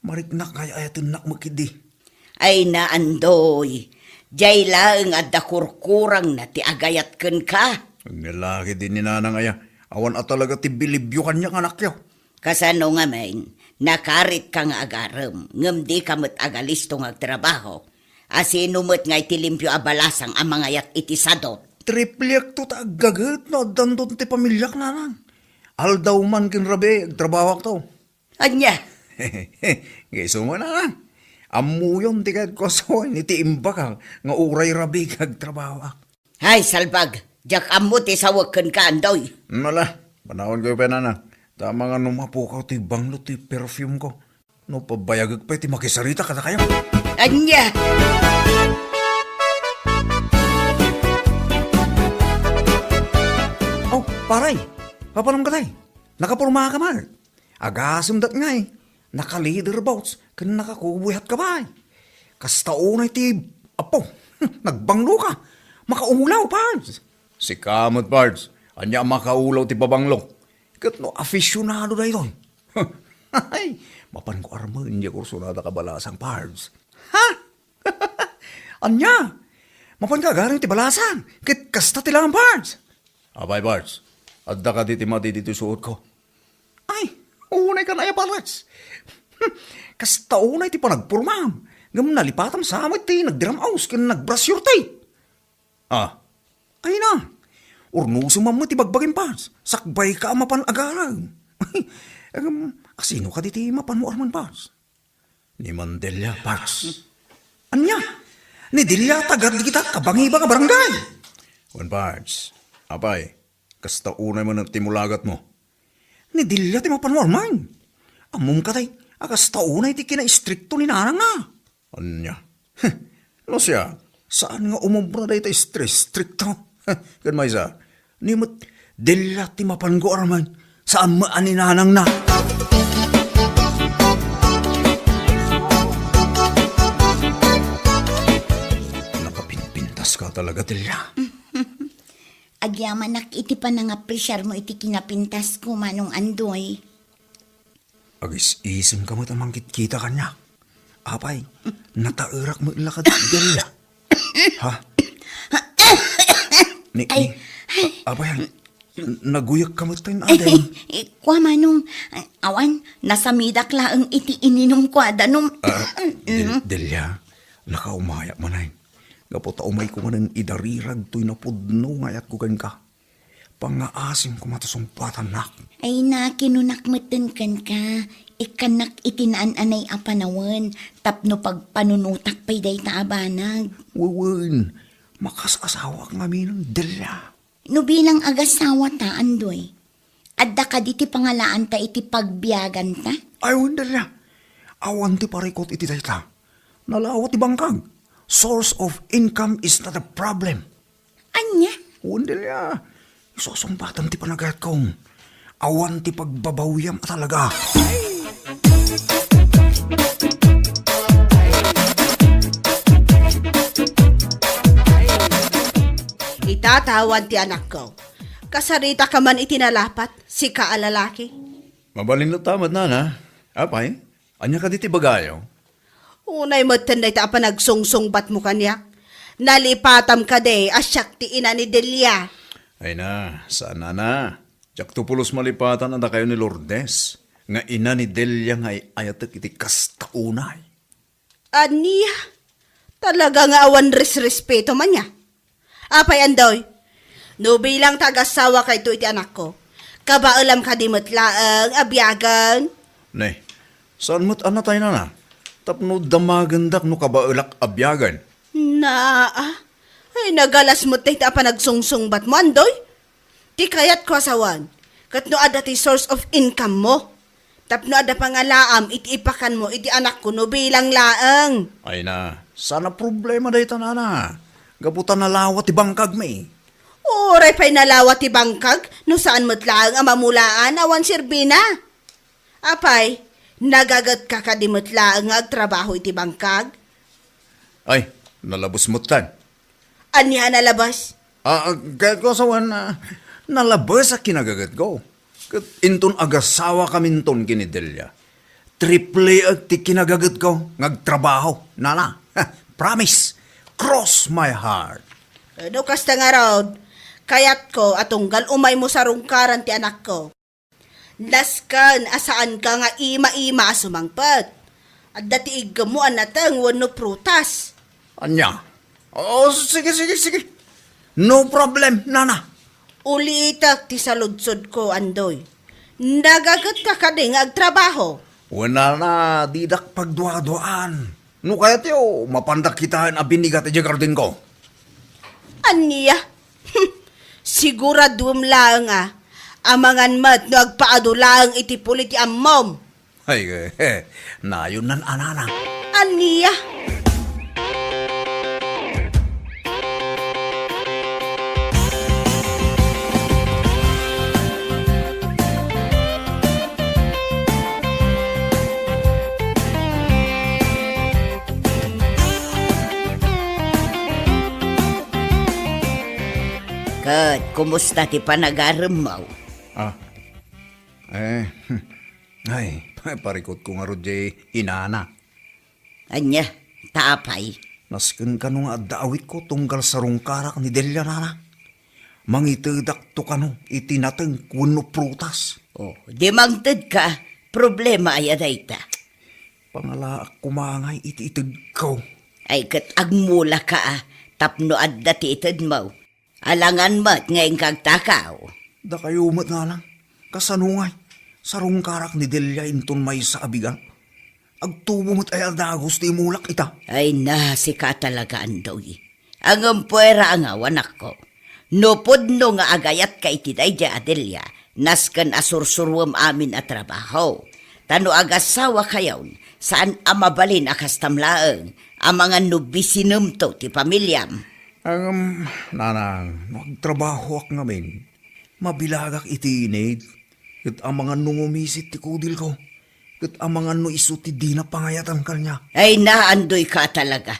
Mariknak nga ay-ayatennak met ketdi. Ay na, Andoy. Diay laeng adda kurkurangna ti agayat kenka. Agna lakay din ni nanang aya. Awan a talaga ti bilibyo kaniak, anakyo. Kasano ngamin, nakaritka nga agarem, ngem dika met agalisto nga agtrabaho. A sino met nga iti limpio a balasang a mangayat iti sadot? Tripliakto ta aggaget no addanton ti pamiliak, nanang. Aldaw man ken rabii, agtrabahoakto. Ania? Nga isu man, nanang. Ammoyon ti kayatko a sawen iti imbagak nga uray rabii agtrabahoak. Ay, salbag, diak ammo ti sawek kenka, Andoy. Ala, panawankayo pay, nanang. Ta amangan no mapukaw ti banglo ti perfume ko. No pabayagek pay ti makisarita kadakayo. Ania? Oh, pare, mapanam ka tay? Nakaporma ka man. Agasem dat ngay, naka-leather boots ken nakakuboy hat ka pay. Kasta unay ti, apo, nagbanglo ka. Makaulaw, Pards. Sika met, Pards. Ania a makaulaw ti pabanglo? Ket no afisyonado daytoy. Ay, mapanko armen diay kursunada ka balasang, Pards. Ha? Ania? Mapanka agarem ti balasang? Ket kasta ti laeng, Pards. Apay, Pards, adda kadi ti madi ditoy suotko? Ay, unay kan aya, Pards. Kasta unay ti panagpormam, ngem nalipatam sa met ti nagdiram-os ken nag-brush your teeth. Ah. Ay na, urnosem man met ti bagbagim, Pards. Sakbay ka a mapan agarem. Ngem, asino kadi ti mapanmo armen, Pards? Ni Mandelia, Pards. Ania? Ni Delia, taga dagita kabangibang a barangay. Wen, Pards. Apay, kasta unay man ti mulagatmo. Ni Delia ti mapanmo armen. Ammom ka tay, a kasta unay ti kinaistrikto ni nanangna. Ania? Heh, no siak, saan nga umobra dayta istrikto. Heh, ken maysa, ni met Delia ti mapanko armen, saan met a ni nanangna. Nakapinpintas ka talaga, Delia. Agyamanak iti panangapresiarmo iti kinapintasko, Manong Andoy. Agis-isem ka met a mangkitkita kaniak. Apay, nataerak met la kadi, Delia. Ha? Ni, Ay. ni, apay, naguyek ka met tayo, Ading. Eh, kua, Manong, awan, nasamidak laeng iti ininum ko a danum. Ah, Del-, Delia, nakaumayak manen. Gapu ta umay ko manen idarirag toy napudno nga ayatko kenka. Pangngaasim koma ta sungbatannak. Ay na, kinunak metten kenka, ikkannak iti naan-anay a panawen tapno pagpanunotak pay dayta a banag. Wen, makas-asawaak ngamin, Delia. No bilang agasawata, Andoy, adda kadi ti pangalaanta iti pagbiaganta? Ay, wen, Delia. Awan ti parikut iti dayta. Nalawa ti bangkag. Source of income is not a problem. Ania? Wen, Delia. Isu a sungbatan ti panagayatko. Awan ti pagbabawiam a talaga. Ita ta awan ti anakko. Kasarita ka man iti nalapat, sika a lalaki. Mabalin latta met, nana. Apay, ania kadi ti bagayo? Unay metten dayta a panagsungsungbatmo kaniak. Nalipatam kadi a siak ti ina ni Delia. Ay na, saan, nana. Diakto pulos malipatan a dakayo ni Lourdes, nga ina ni Delia nga ay-ayatek iti kasta unay. Ania? Talaga nga awan resrespeto man ya. Apay, Andoy? No bilang ta agassawa kayto iti anakko, kabaelam kadi met laeng a biagen? Ne, saan met a natay, nana? Tapno damagendak no kabaelak a biagen. Naa, ay nagalas met dayta a panagsungsungbatmo, Andoy. Ti kayatko a sawen, ket no adda ti source of income mo, tapno adda pangalaam iti ipakanmo iti anakko no bilang laeng. Ay na, saan a problema dayta, nana. Gapu ta nalawa ti bangkagmi. Uray pay nalawa ti bangkag, no saan met laeng a mamulaan awan serbina. Apay, nagagetka kadi met laeng nga agtrabaho iti bangkag? Ay, nalabes metten. Ania a nalabes? Ah, ah, kayatko a sawen, ah, nalabes a kinagagetko. Ket inton agassawa kaminton ken ni Delia, triple ti kinagagetko nga agtrabaho, nana. Promise. Cross my heart. Eh, no kasta ngarud, kayatko a tunggal umaymo sarungkaran ti anakko. Nasken a saanka nga ima-ima a sumangpet. Adda ti iggemmo a nateng wenno prutas. Ania? O, sige, sige, sige. No problem, nana. Ulitek ti saludsodko, Andoy. Nagagetka kadi nga agtrabaho? Wen, nana, didak pagduaduaan. No kayatyo, mapandak kitaen a binigat idiay gardenko. Ania? Siguraduem laeng a, amangan met no agpaadu laeng iti puli ti ammom. Ay, eh, nayon nan anana. Ania? Ket kumusta ti panagaremmo? Ah. Eh, ay, parikutko ngarud diay inana. Ania, ta apay? Nasken kano nga adda awitko tunggal sarungkarak ni Delia, nana. Mangitedakto kano iti nateng wenno prutas. Oh, di mangtedka, problema aya dayta? Pangalaak koma ngay iti itedko. Ay, ket agmulaka a, tapno adda ti itedmo. Alangan met nga inka agtakaw. Dakayo met ngarud, kasano ngay? Sarungkarak ni Delia inton maysa a bigat. Agtubo met aya a dagus ti imulak ita. Ay na, sika talaga, Andoy. Ngem puera a ngaw, anakko. No pudno nga agayatka iti daydiay a Delia, nasken a sursuruem amin a trabaho. Ta no agassawakayon, saan a mabalin a kastam laeng, amangan no bisinemto ti pamiliam. Ngem, nanang, no agtrabahoak ngamin, mabilagak iti init, ket amangan no ngumisit ti kudilko, ket amangan no isu ti dina pangayatan kaniak. Ay, naandoyka talaga.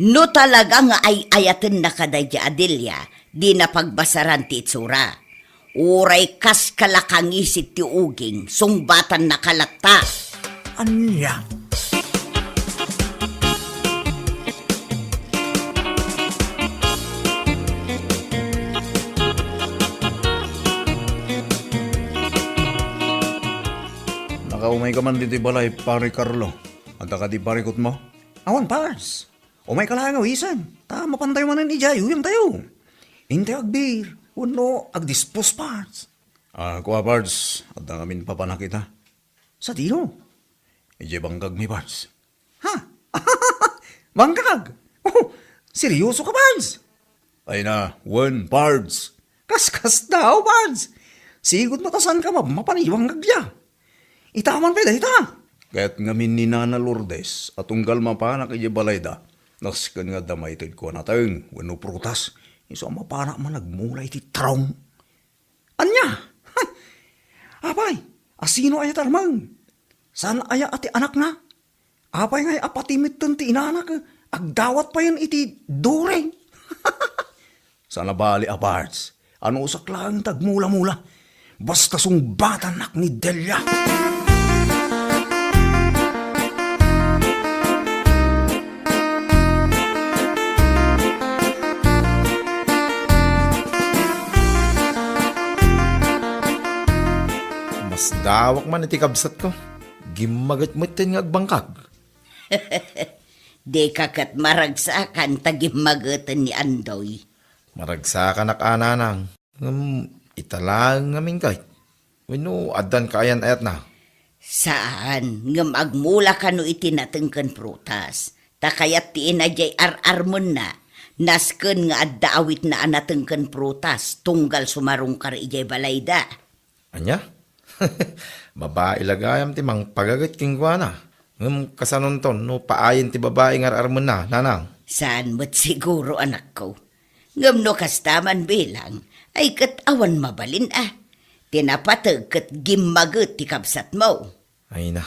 No talaga nga ay-ayatennaka daydiay a Delia, dina pagbasaran ti itsura. Uray kas kalakangisit ti uging, sungbatannaka latta. Ania? Umayka man ditoy balay, Pare Carlo. Adda kadi parikutmo? Awan, Pards. Umayka laeng a wisen, ta mapantayo manen idiay uyangtayo. Intayo agbir, wenno agdispos, Pards. Ah, kua, Pards, adda ngamin papanak ita. Sadino? Idiay bangkagmi, Pards. Ha? Bangkag? Oh, seryoso ka, Pards? Ay na, wen, Pards. Kaskasdaaw, Pards. Sigud met a saanka mapmapan idiay bangkagda. Ita man pay dayta. Kayat ngamin ni Nana Lourdes a tunggal mapanak idiay balayda, nasken nga adda maited ko a nateng wenno prutas, isu a mapanak man agmula iti tarong. Ania? Apay, asino aya ti armeng? Saan aya a ti anakna? Apay ngay a pati metten ti inanak, agdawat payen iti during? Saan a bali a, Pards. Anusak laeng ti agmula-mula. Basta sungbatanak ni Delia. Masdawak man iti kabsatko. Gimmaget metten nga agbangkag. Dika ket maragsakan ta gimmageten ni Andoy. Maragsakanak a, nanang. Ngem ita laeng ngamin kay? Wenno addan kaayan-ayatna? Saan, ngem agmula kano iti nateng ken prutas. Ta kayat ti ina diay ar-armenna, nasken nga adda awitna a nateng ken prutas, tunggal sumarungkar idiay balayda. Ania? Babai la gayam ti mangpagaget kenkuana. Ngem kasanonton no paayen ti babai nga ar-armenna, nanang? Saan met siguro, anakko. Ngem no kasta man bilang, ay ket awan mabalin a. Ti napateg ket gimmaget ti kabsatmo. Ay na.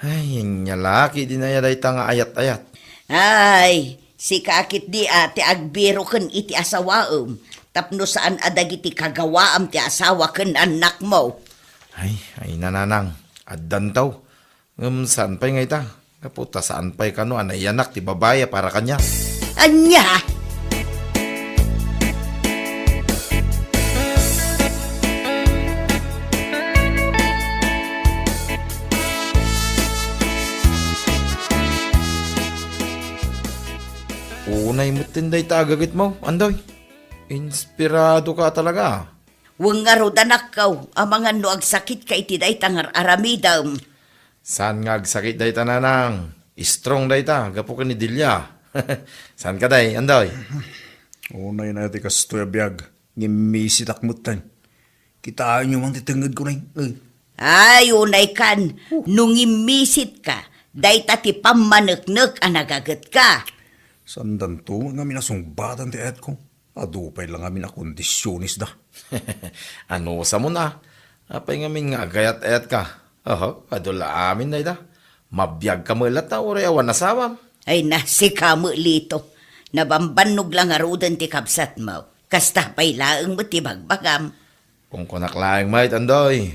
Ay, ania la ketdi aya dayta nga ayat-ayat? Ay, sika ketdi a ti agbiroken iti asawaem, tapno saan a dagiti kagawaam ti asawa ken annakmo. Ay, ay, nanang, addanto. Ngem saan pay nga ita? Gapu ta saan pay kano a naiyanak ti babai a para kaniak. Ania? Unay metten dayta a gagetmo, Andoy. Inspirado ka talaga. Wen ngarud, anakko, amangan no agsakitka iti dayta nga ar-aramidem. Saan nga agsakit dayta, nanang? Strong dayta, gapu ken ni Delia. Saan ka, day, Andoy? Unay na ti kastoy a biag, ngimmisitak metten. Kitaenyo man ti tengngedko, nay. Eh. Ay, unay kan, no ngimmisit ka, dayta ti pammaneknek a nagaget ka. Saandanto ngamin a sungbatan ti ayatko. Adu pay la ngamin a kondisionesda. Anusam, a? Apay ngamin nga agayat-ayat ka? Oho, adu la amin dayta. Mabiag ka met latta uray awan asawam. Ay na, sika met, Lito. Nabambannog la ngaruden ti kabsatmo. Kasta pay laeng met ti bagbagam. Kunkunak laeng met, Andoy.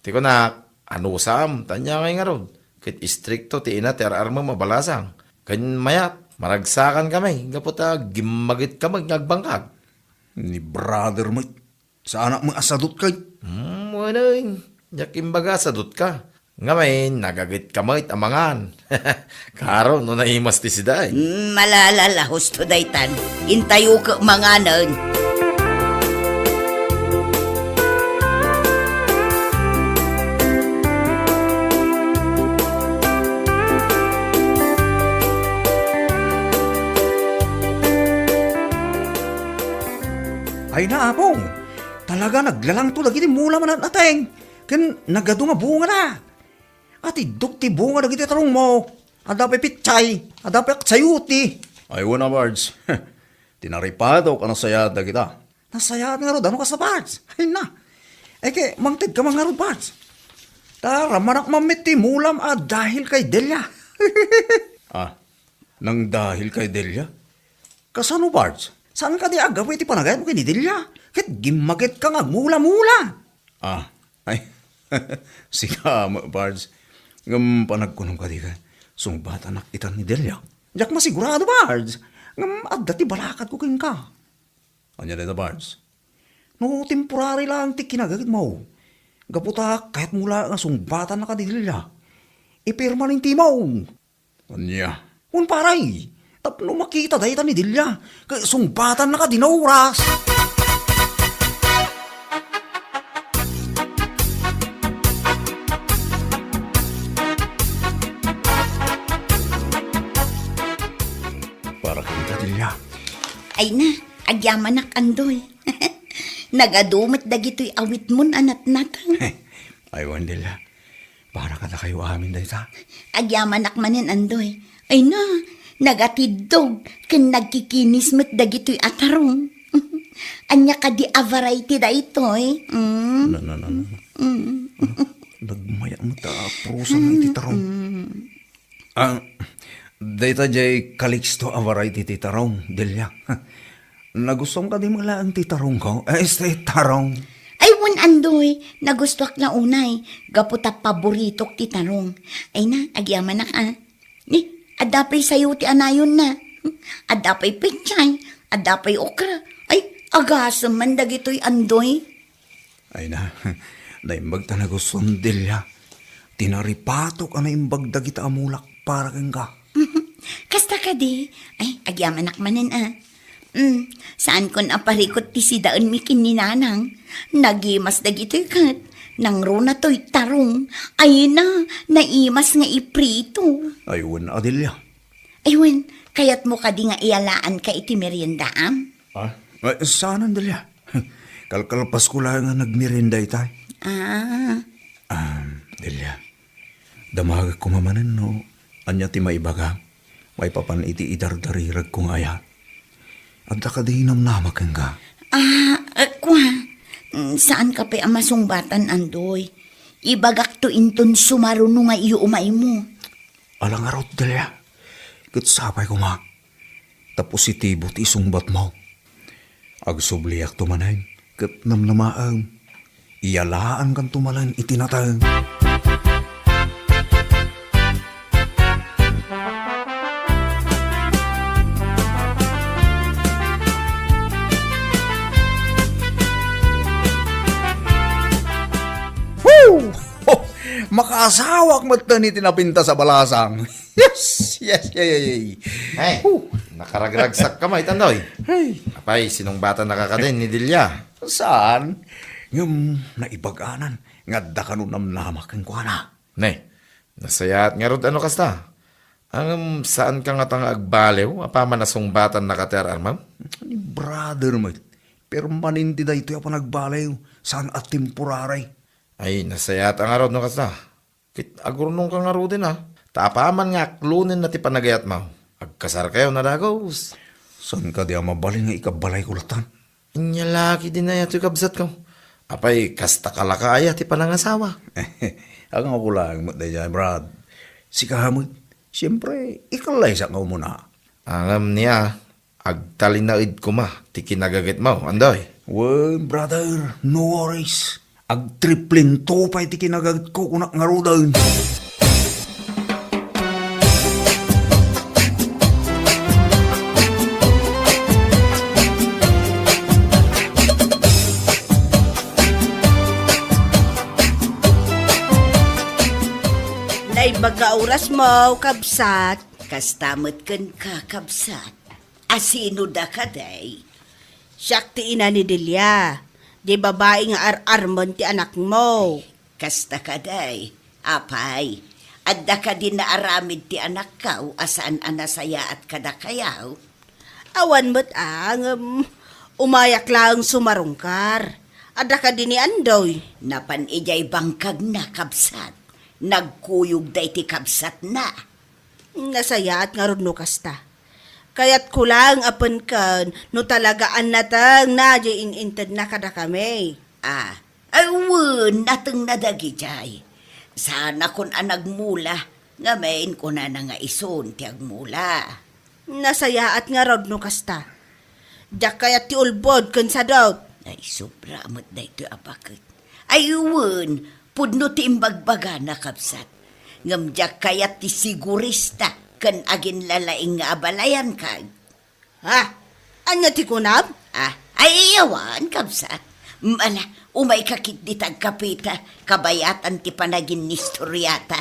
Ti kunak, anusam, ta ania ngay ngarud, ket istrikto ti ina ti ar-armem a balasang. Ken mayat, maragsakan kami, gapu ta gimmaget ka met nga agbangkag. Ni brother met, saanak met a sadut kay? Hmm, wen, diak imbaga a sadut ka. Ngamin, nagaget ka met a mangan. Kaaro no naimas ti sida, eh. Mm, malala la, husto daytan. Intayo ket manganen. Ay na, Apo. Talaga naglalangto dagiti mula manat-ateng. Ken nagadu nga bunga na. Atiddok ti bunga dagiti tarongmo. Adda pay pitsay, adda pay aksayuti. Ay, wen a, Bards. Ti naripatok a nasayaat dagita. Nasayaat ngarud, ano kasta, Bards? Ay na. Ay, ket mangted ka man ngarud, Bards. Ta ramanak man met ti mulam a dahil kay Delia. Ah, nangdahil kay Delia? Kasano, Bards? Saan kadi a gapu iti panagayatmo ken ni Delia? Ket gimmaget ka nga agmula-mula. Ah, ay, sika met, Bards. Ngem panagkunom kadi ket sungbatanak itan ni Delia? Diak masigurado, Bards. Ngem adda ti balakadko kenka. Ania dayta, Bards? No temporary laeng ti kinagagetmo, Gapu ta kayatmo la nga sungbatan na kadi Delia. Ipirma ni Timo. Ania? Wen, pare, tapno makita dayta ni Delia, ket sungbatan na kadi no oras. Para kenka, Delia. Ay na, agyamanak, Andoy. Nagadu met dagitoy awitmon a natnatang. Ay, wen, Delia. Para kadakayo amin dayta. Agyamanak manen, Andoy. Ay na, nagatiddog ken nagkikinis met dagitoy a tarong. Ania kadi a variety daytoy? Mm. Na, na, na, na. Mm. Ano? Nagmaya met a prusa nga iti tarong. Mm. Ah, dayta jay Calixto a variety ti tarong, Delia. Nagustuam kadi met laeng ti tarongko? Eh, este tarong. Ay, wen, Andoy, nagustuak la unay, gapu ta paboritok ti tarong. Ay na, agyamanak, a. Ni, adda pay sayo ti anayonna. Adda pay pechay, adda pay okra. Ay, agasem man dagitoy, Andoy. Ay na, naimbag ta nagustuam, Delia. Tinaripatok a naimbag dagita a mulak para kenka. Kasta kadi? Ay, agyamanak manen, a. Mm, saankon a parikut ti sidaenmi ken ni Nanang. Nagimas dagitoy ket nangruna toy tarong. Ay na, naimas nga iprito. Ay, wen, a, Delia. Ay, wen, kayatmo kadi nga iyalaanka iti meriendaam? Ah? Ay, saanen, Delia. Kalkalpasko laeng a nagmerienda itay. Ah. Ah, Delia. Damagek koma manen no ania ti maibaga maipapan iti idardariregko nga ayat. Adda kadi namnama kenka? Ah, eh, kua. Mm, saanka pay a masungbatan, Andoy. Ibagakto inton sumaruno nga iumaymo. Ala ngarud, Delia. Ket sapay koma ta positibo ti isungbatmo. Agsubliakto manen ket namnamaem. Iyalaankanto manen iti nateng. Woo! Ho! Makaasawak metten iti napintas a balasang. Yes, yes, yay, yay, yay. Hey, Huh. Nakaragragsakka met, Andoy. Hey. Apay, sinungbatannaka kadin ni Delia? Saan? Ngem naibaganan nga adda kano namnama kenkuana. Ne, nasayaat ngarud a no kasta. Ngem saanka ngata nga agbaliw apaman a sungbatannaka ti ar-armem? Ni brother met, permanente daytoy a panagbaliw, saan a temporary. Ay, nasayaat ngarud no kasta. Ket agurnongka ngaruden a, ta apaman nga aklonenna ti panagayatmo, agkasarkayo a dagus. Saan kadi a mabalin nga ikabbalayko latta? Ania la ketdin aya toy kabsatko? Apay, kasta ka la ka aya ti panangasawa? Angayko laeng met daydiay, Brad. Sika met, siempre, ikallaysak nga umuna. Ngem nia, agtalinaed koma ti kinagagetmo, Andoy. Well, brother, no worries. Agtriplento pay ti kinagagetko, kunak ngaruden. Naimbag nga orasmo, kabsat. Kasta met kenka, kabsat. A sino dakaday? Siak ti ina ni Delia, di babai nga ar-armen ti anakmo. Kasta kadi, apay, adda kadi naaramid ti anakko a saan a nasayaat kadakayo? Awan met a, ngem umayak laeng sumarungkar. Adda kadi ni Andoy? Napan idiay bangkagna, kabsat. Nagkuyog daydi kabsatna. Nasayaat ngarud no kasta. Kayatko laeng a penken no talaga a natengna diay in-intedna kadakami. Ah, ay wen, natengna dagidiay. Saanakon a nagmula, ngamin kunana nga isun ti agmula. Nasayaat ngarud no kasta. Diak kayat ti ulbod ken sadut. Ay, sobra met daytoy a baket. Ay, wen, pudno ti imbagbagana, kabsat. Ngem diak kayat ti sigurista ken aginlalaing nga abalayan, kag. Ha? Ania ti kunam? Ah, ay, awan, kabsat. Ala, umayka ketdi ta agkapeta, kabayatan ti panaginnistoriata.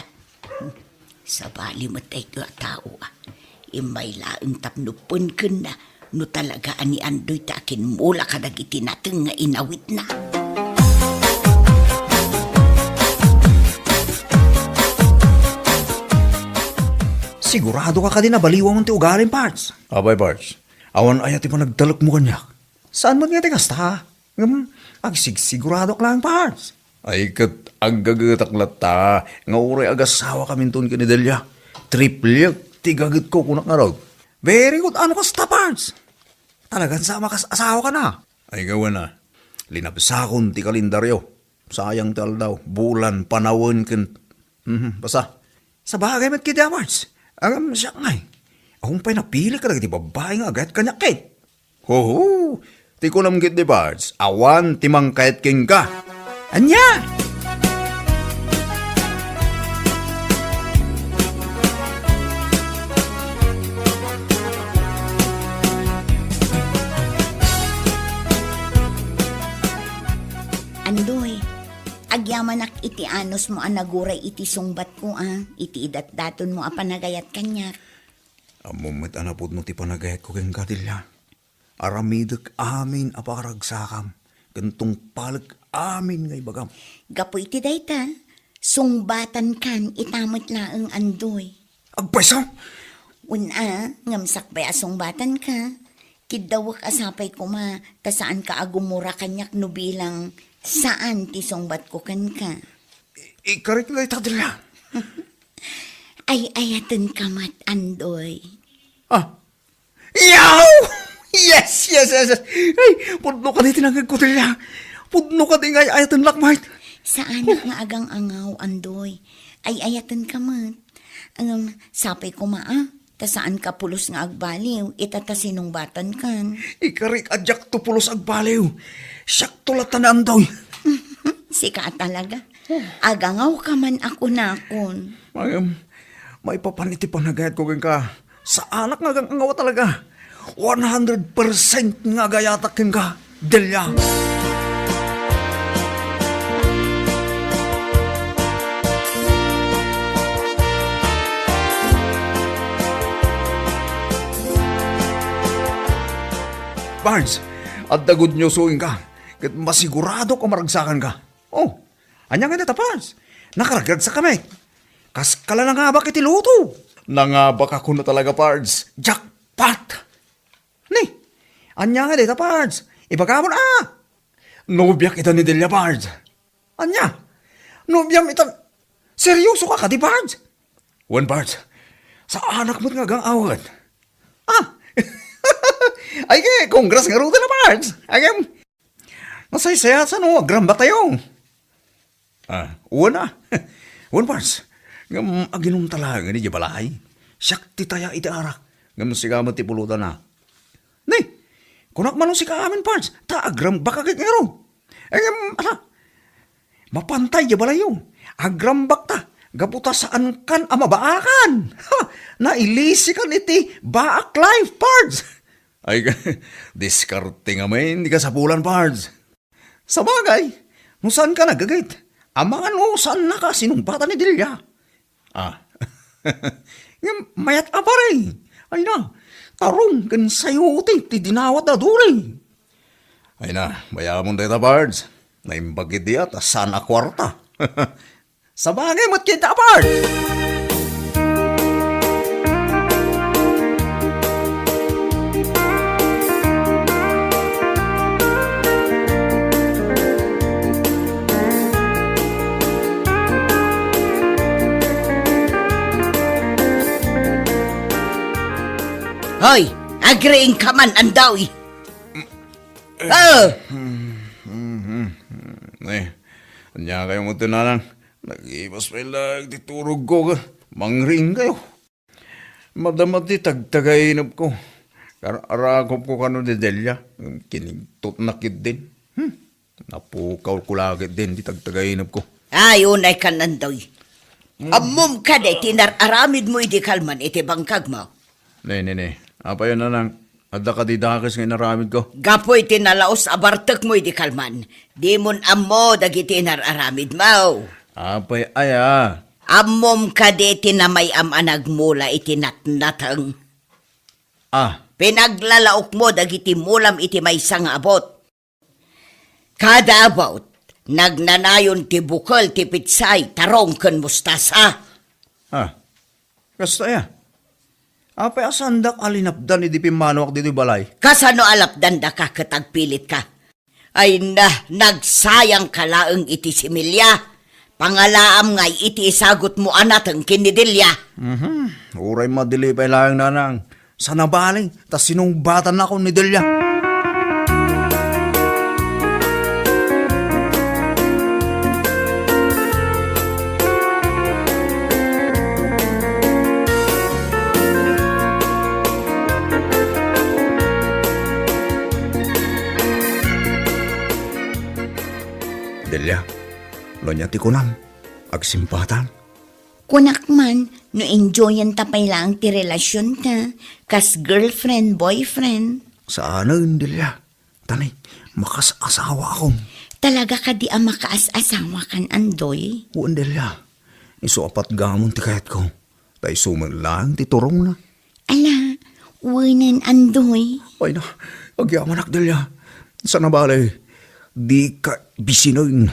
Sabali met daytoy a tao, a. Immay laeng tapno penkenna no talaga a ni Andoy ti akimmula kadagiti nateng nga inawitna. Sigurado ka kadi nabaliwam ti ugalim, Pards? Apay, Pards? Awan aya ti panagtalekmo kaniak? Saan met nga ti kasta? Ngem, agsigsiguradoak laeng, Pards. Ay, ket aggagetak latta nga uray agasawakaminton ken ni Delia. Triplek ti gagetko, kunak ngarud. Very good. Ano kasta, Pards? Talagan sa makas-asawa ka na? Ay, gawana. Linabsakon ti kalendaryo. Sayang ti aldaw, bulan, panawen, ken, mhm, basta. Sabagay met ketdi, Pards. Agam siak ngay. Awan pay napili kadagiti babbai nga agayat kaniak ket. Hoho! Ti kunam ketdi, Pards, awan ti mangkayat kenka. Ania? Andoy, agyamanak iti anusmo a naguray iti sungbatko a, iti idatdatonmo a panagayat kaniak. Ammom met a napudno ti panagayatko kenka, Delia. Aramidek amin a pakaragsakam, ken tungpalek amin nga ibagam. Gapu iti dayta, sungbatankan ita met laeng, Andoy. Agpayso? Wen a, ngem sakbay a sungbatanka, kiddawek a sapay koma ta saanka a gumura kaniak no bilang saan ti sungbatko kenka. I-, ikarik dayta, Delia. Ay-ayatenka met, Andoy. Ah, Yaw! Yes, yes, yes, yes. Ay, pudno kadi ti nangngegko, Delia. Pudno kadi nga ay-ayatennak met. Saanak nga agang-angaw, Andoy. Ay-ayatenka met. Ngem, sapay koma a, ta saanka pulos nga agbaliw, ita ta sinungbatankan. Ikarik a diakto pulos agbaliw. Siakto latta ni Andoy. Sika a talaga. Agangawka man a kunakon. Ngem, maipapan iti panagayatko kenka. Saanak nga agang-angaw a talaga. One hundred percent nga agayatak kenka, Delia. Pards, adda good news kenka, ket masiguradok a maragsakanka. Oh, ania ngay dayta, Pards? Nakaragragsakami. Kaska la nangabak iti loto. Nangabak a kuno talaga, Pards. Jackpot! Ni, ania ngay dayta, Pards? Ibagamon a. Nobiak ita ni Delia, Pards. Ania? Nobiam ita? Seryoso ka kadi, Pards? Wen, Pards. Saanak met nga agang-awet. Ah! Ay, ke, congrats ngaruden a, Pards. Agem, nasaysayaat no agrambaktayo. Ah, wen a. Wen, Pards. Ngem aginumta laeng idiay balay. Siak ti taya iti arak. Ngem sika met ti pulutan a. Ni, kunak man no sika amin, Pards, ta agrambakka ket ngarud. Ngem, ala, mapantay diay balayyo. Agrambakta, gapu ta saankan a mabaakan. Ha! Nailisikan iti baak life, Pards. Ay, diskarte ngamin ti kasapulan, Pards. Sabagay, no saanka naggaget, amangan no saannaka a sinumbatan ni Delia. Ah. Ngem mayat a pare. Ay na, tarong ken sayote ti dinawat a duri. Ay na, bayamon dayta, Pards. Naimbag idi a ta saan a kuarta. Sabagay met kenka, Pards. Hoy, agriingka man, Andoy. Ah! Eh, ania kayo mo tinanang? Nagibas pay laeng ti turogko, mangriing kayo. Madama ti tagtagainepko. Kar-, arakopko kano ni Delia. Kinigtotna ketdin. Hmm. Napukawko la ketdin ti tagtagainepko. Ay, unay kan, Andoy. Hmm. Ammom kadi ti nar-aramidmo idi kalman iti bangkagmo? Ne, ne, ne. Apay a nanang, Adda kadi dakes nga inaramidko? Gapu iti nalaus a bartekmo idi kalman, dimon ammo dagiti inar-aramidmo. Apay aya? Ammom kadi ti namay-am a nagmula iti natnateng? Ah. Pinaglalaokmo dagiti mulam iti maysa nga abut. Kada abut, nagnanayon ti bukel ti pitsay, tarong ken mustasa. Ah, kasta aya? Apay a saandak a linapdan idi pimmanuak ditoy balay? Kasano a lapdandaka ket agpilitka? Ay na, nagsayangka laeng iti similya. Pangalaam ngay iti isagutmo a nateng ken ni Delia. Mhm. Uray madili pay laeng, nanang. Saan a bale, ta sinungbatannakon ni Delia. Delia, no ania ti kunam, agsimbatan. Kunak man, no enjoyenta pay laeng ti relasionta, kas girlfriend, boyfriend. Saanen, Delia. Tani, makas-asawaakon. Talaga kadi a makaas-asawakan, Andoy? Wen, Delia. Isu a patgamon ti kayatko. Ta isu met laeng ti turongna. Ala, wenen, Andoy. Ay na, agyamanak, Delia. Saan a bale, dika bisinen.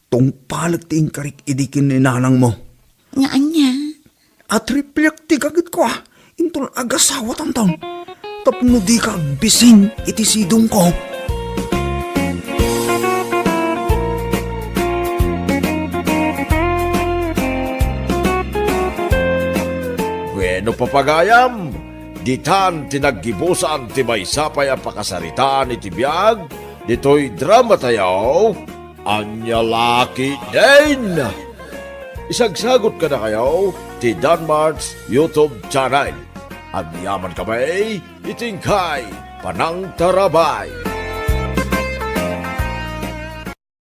Tungpalek ti inkarik idi ken ni nanangmo. Nga ania? Atripliak ti gagitko, a. Inton agasawatanton. Tapno dika agbisin iti sidongko. Bueno, papagayam, ditan ti naggibusan ti maysa pay a pakasaritaan iti biag ditoy dramatayo. Ania la ketdin? Isagsagut kadakayo ti Danmart's YouTube channel. Agyamankami iti inkay panangtarabay.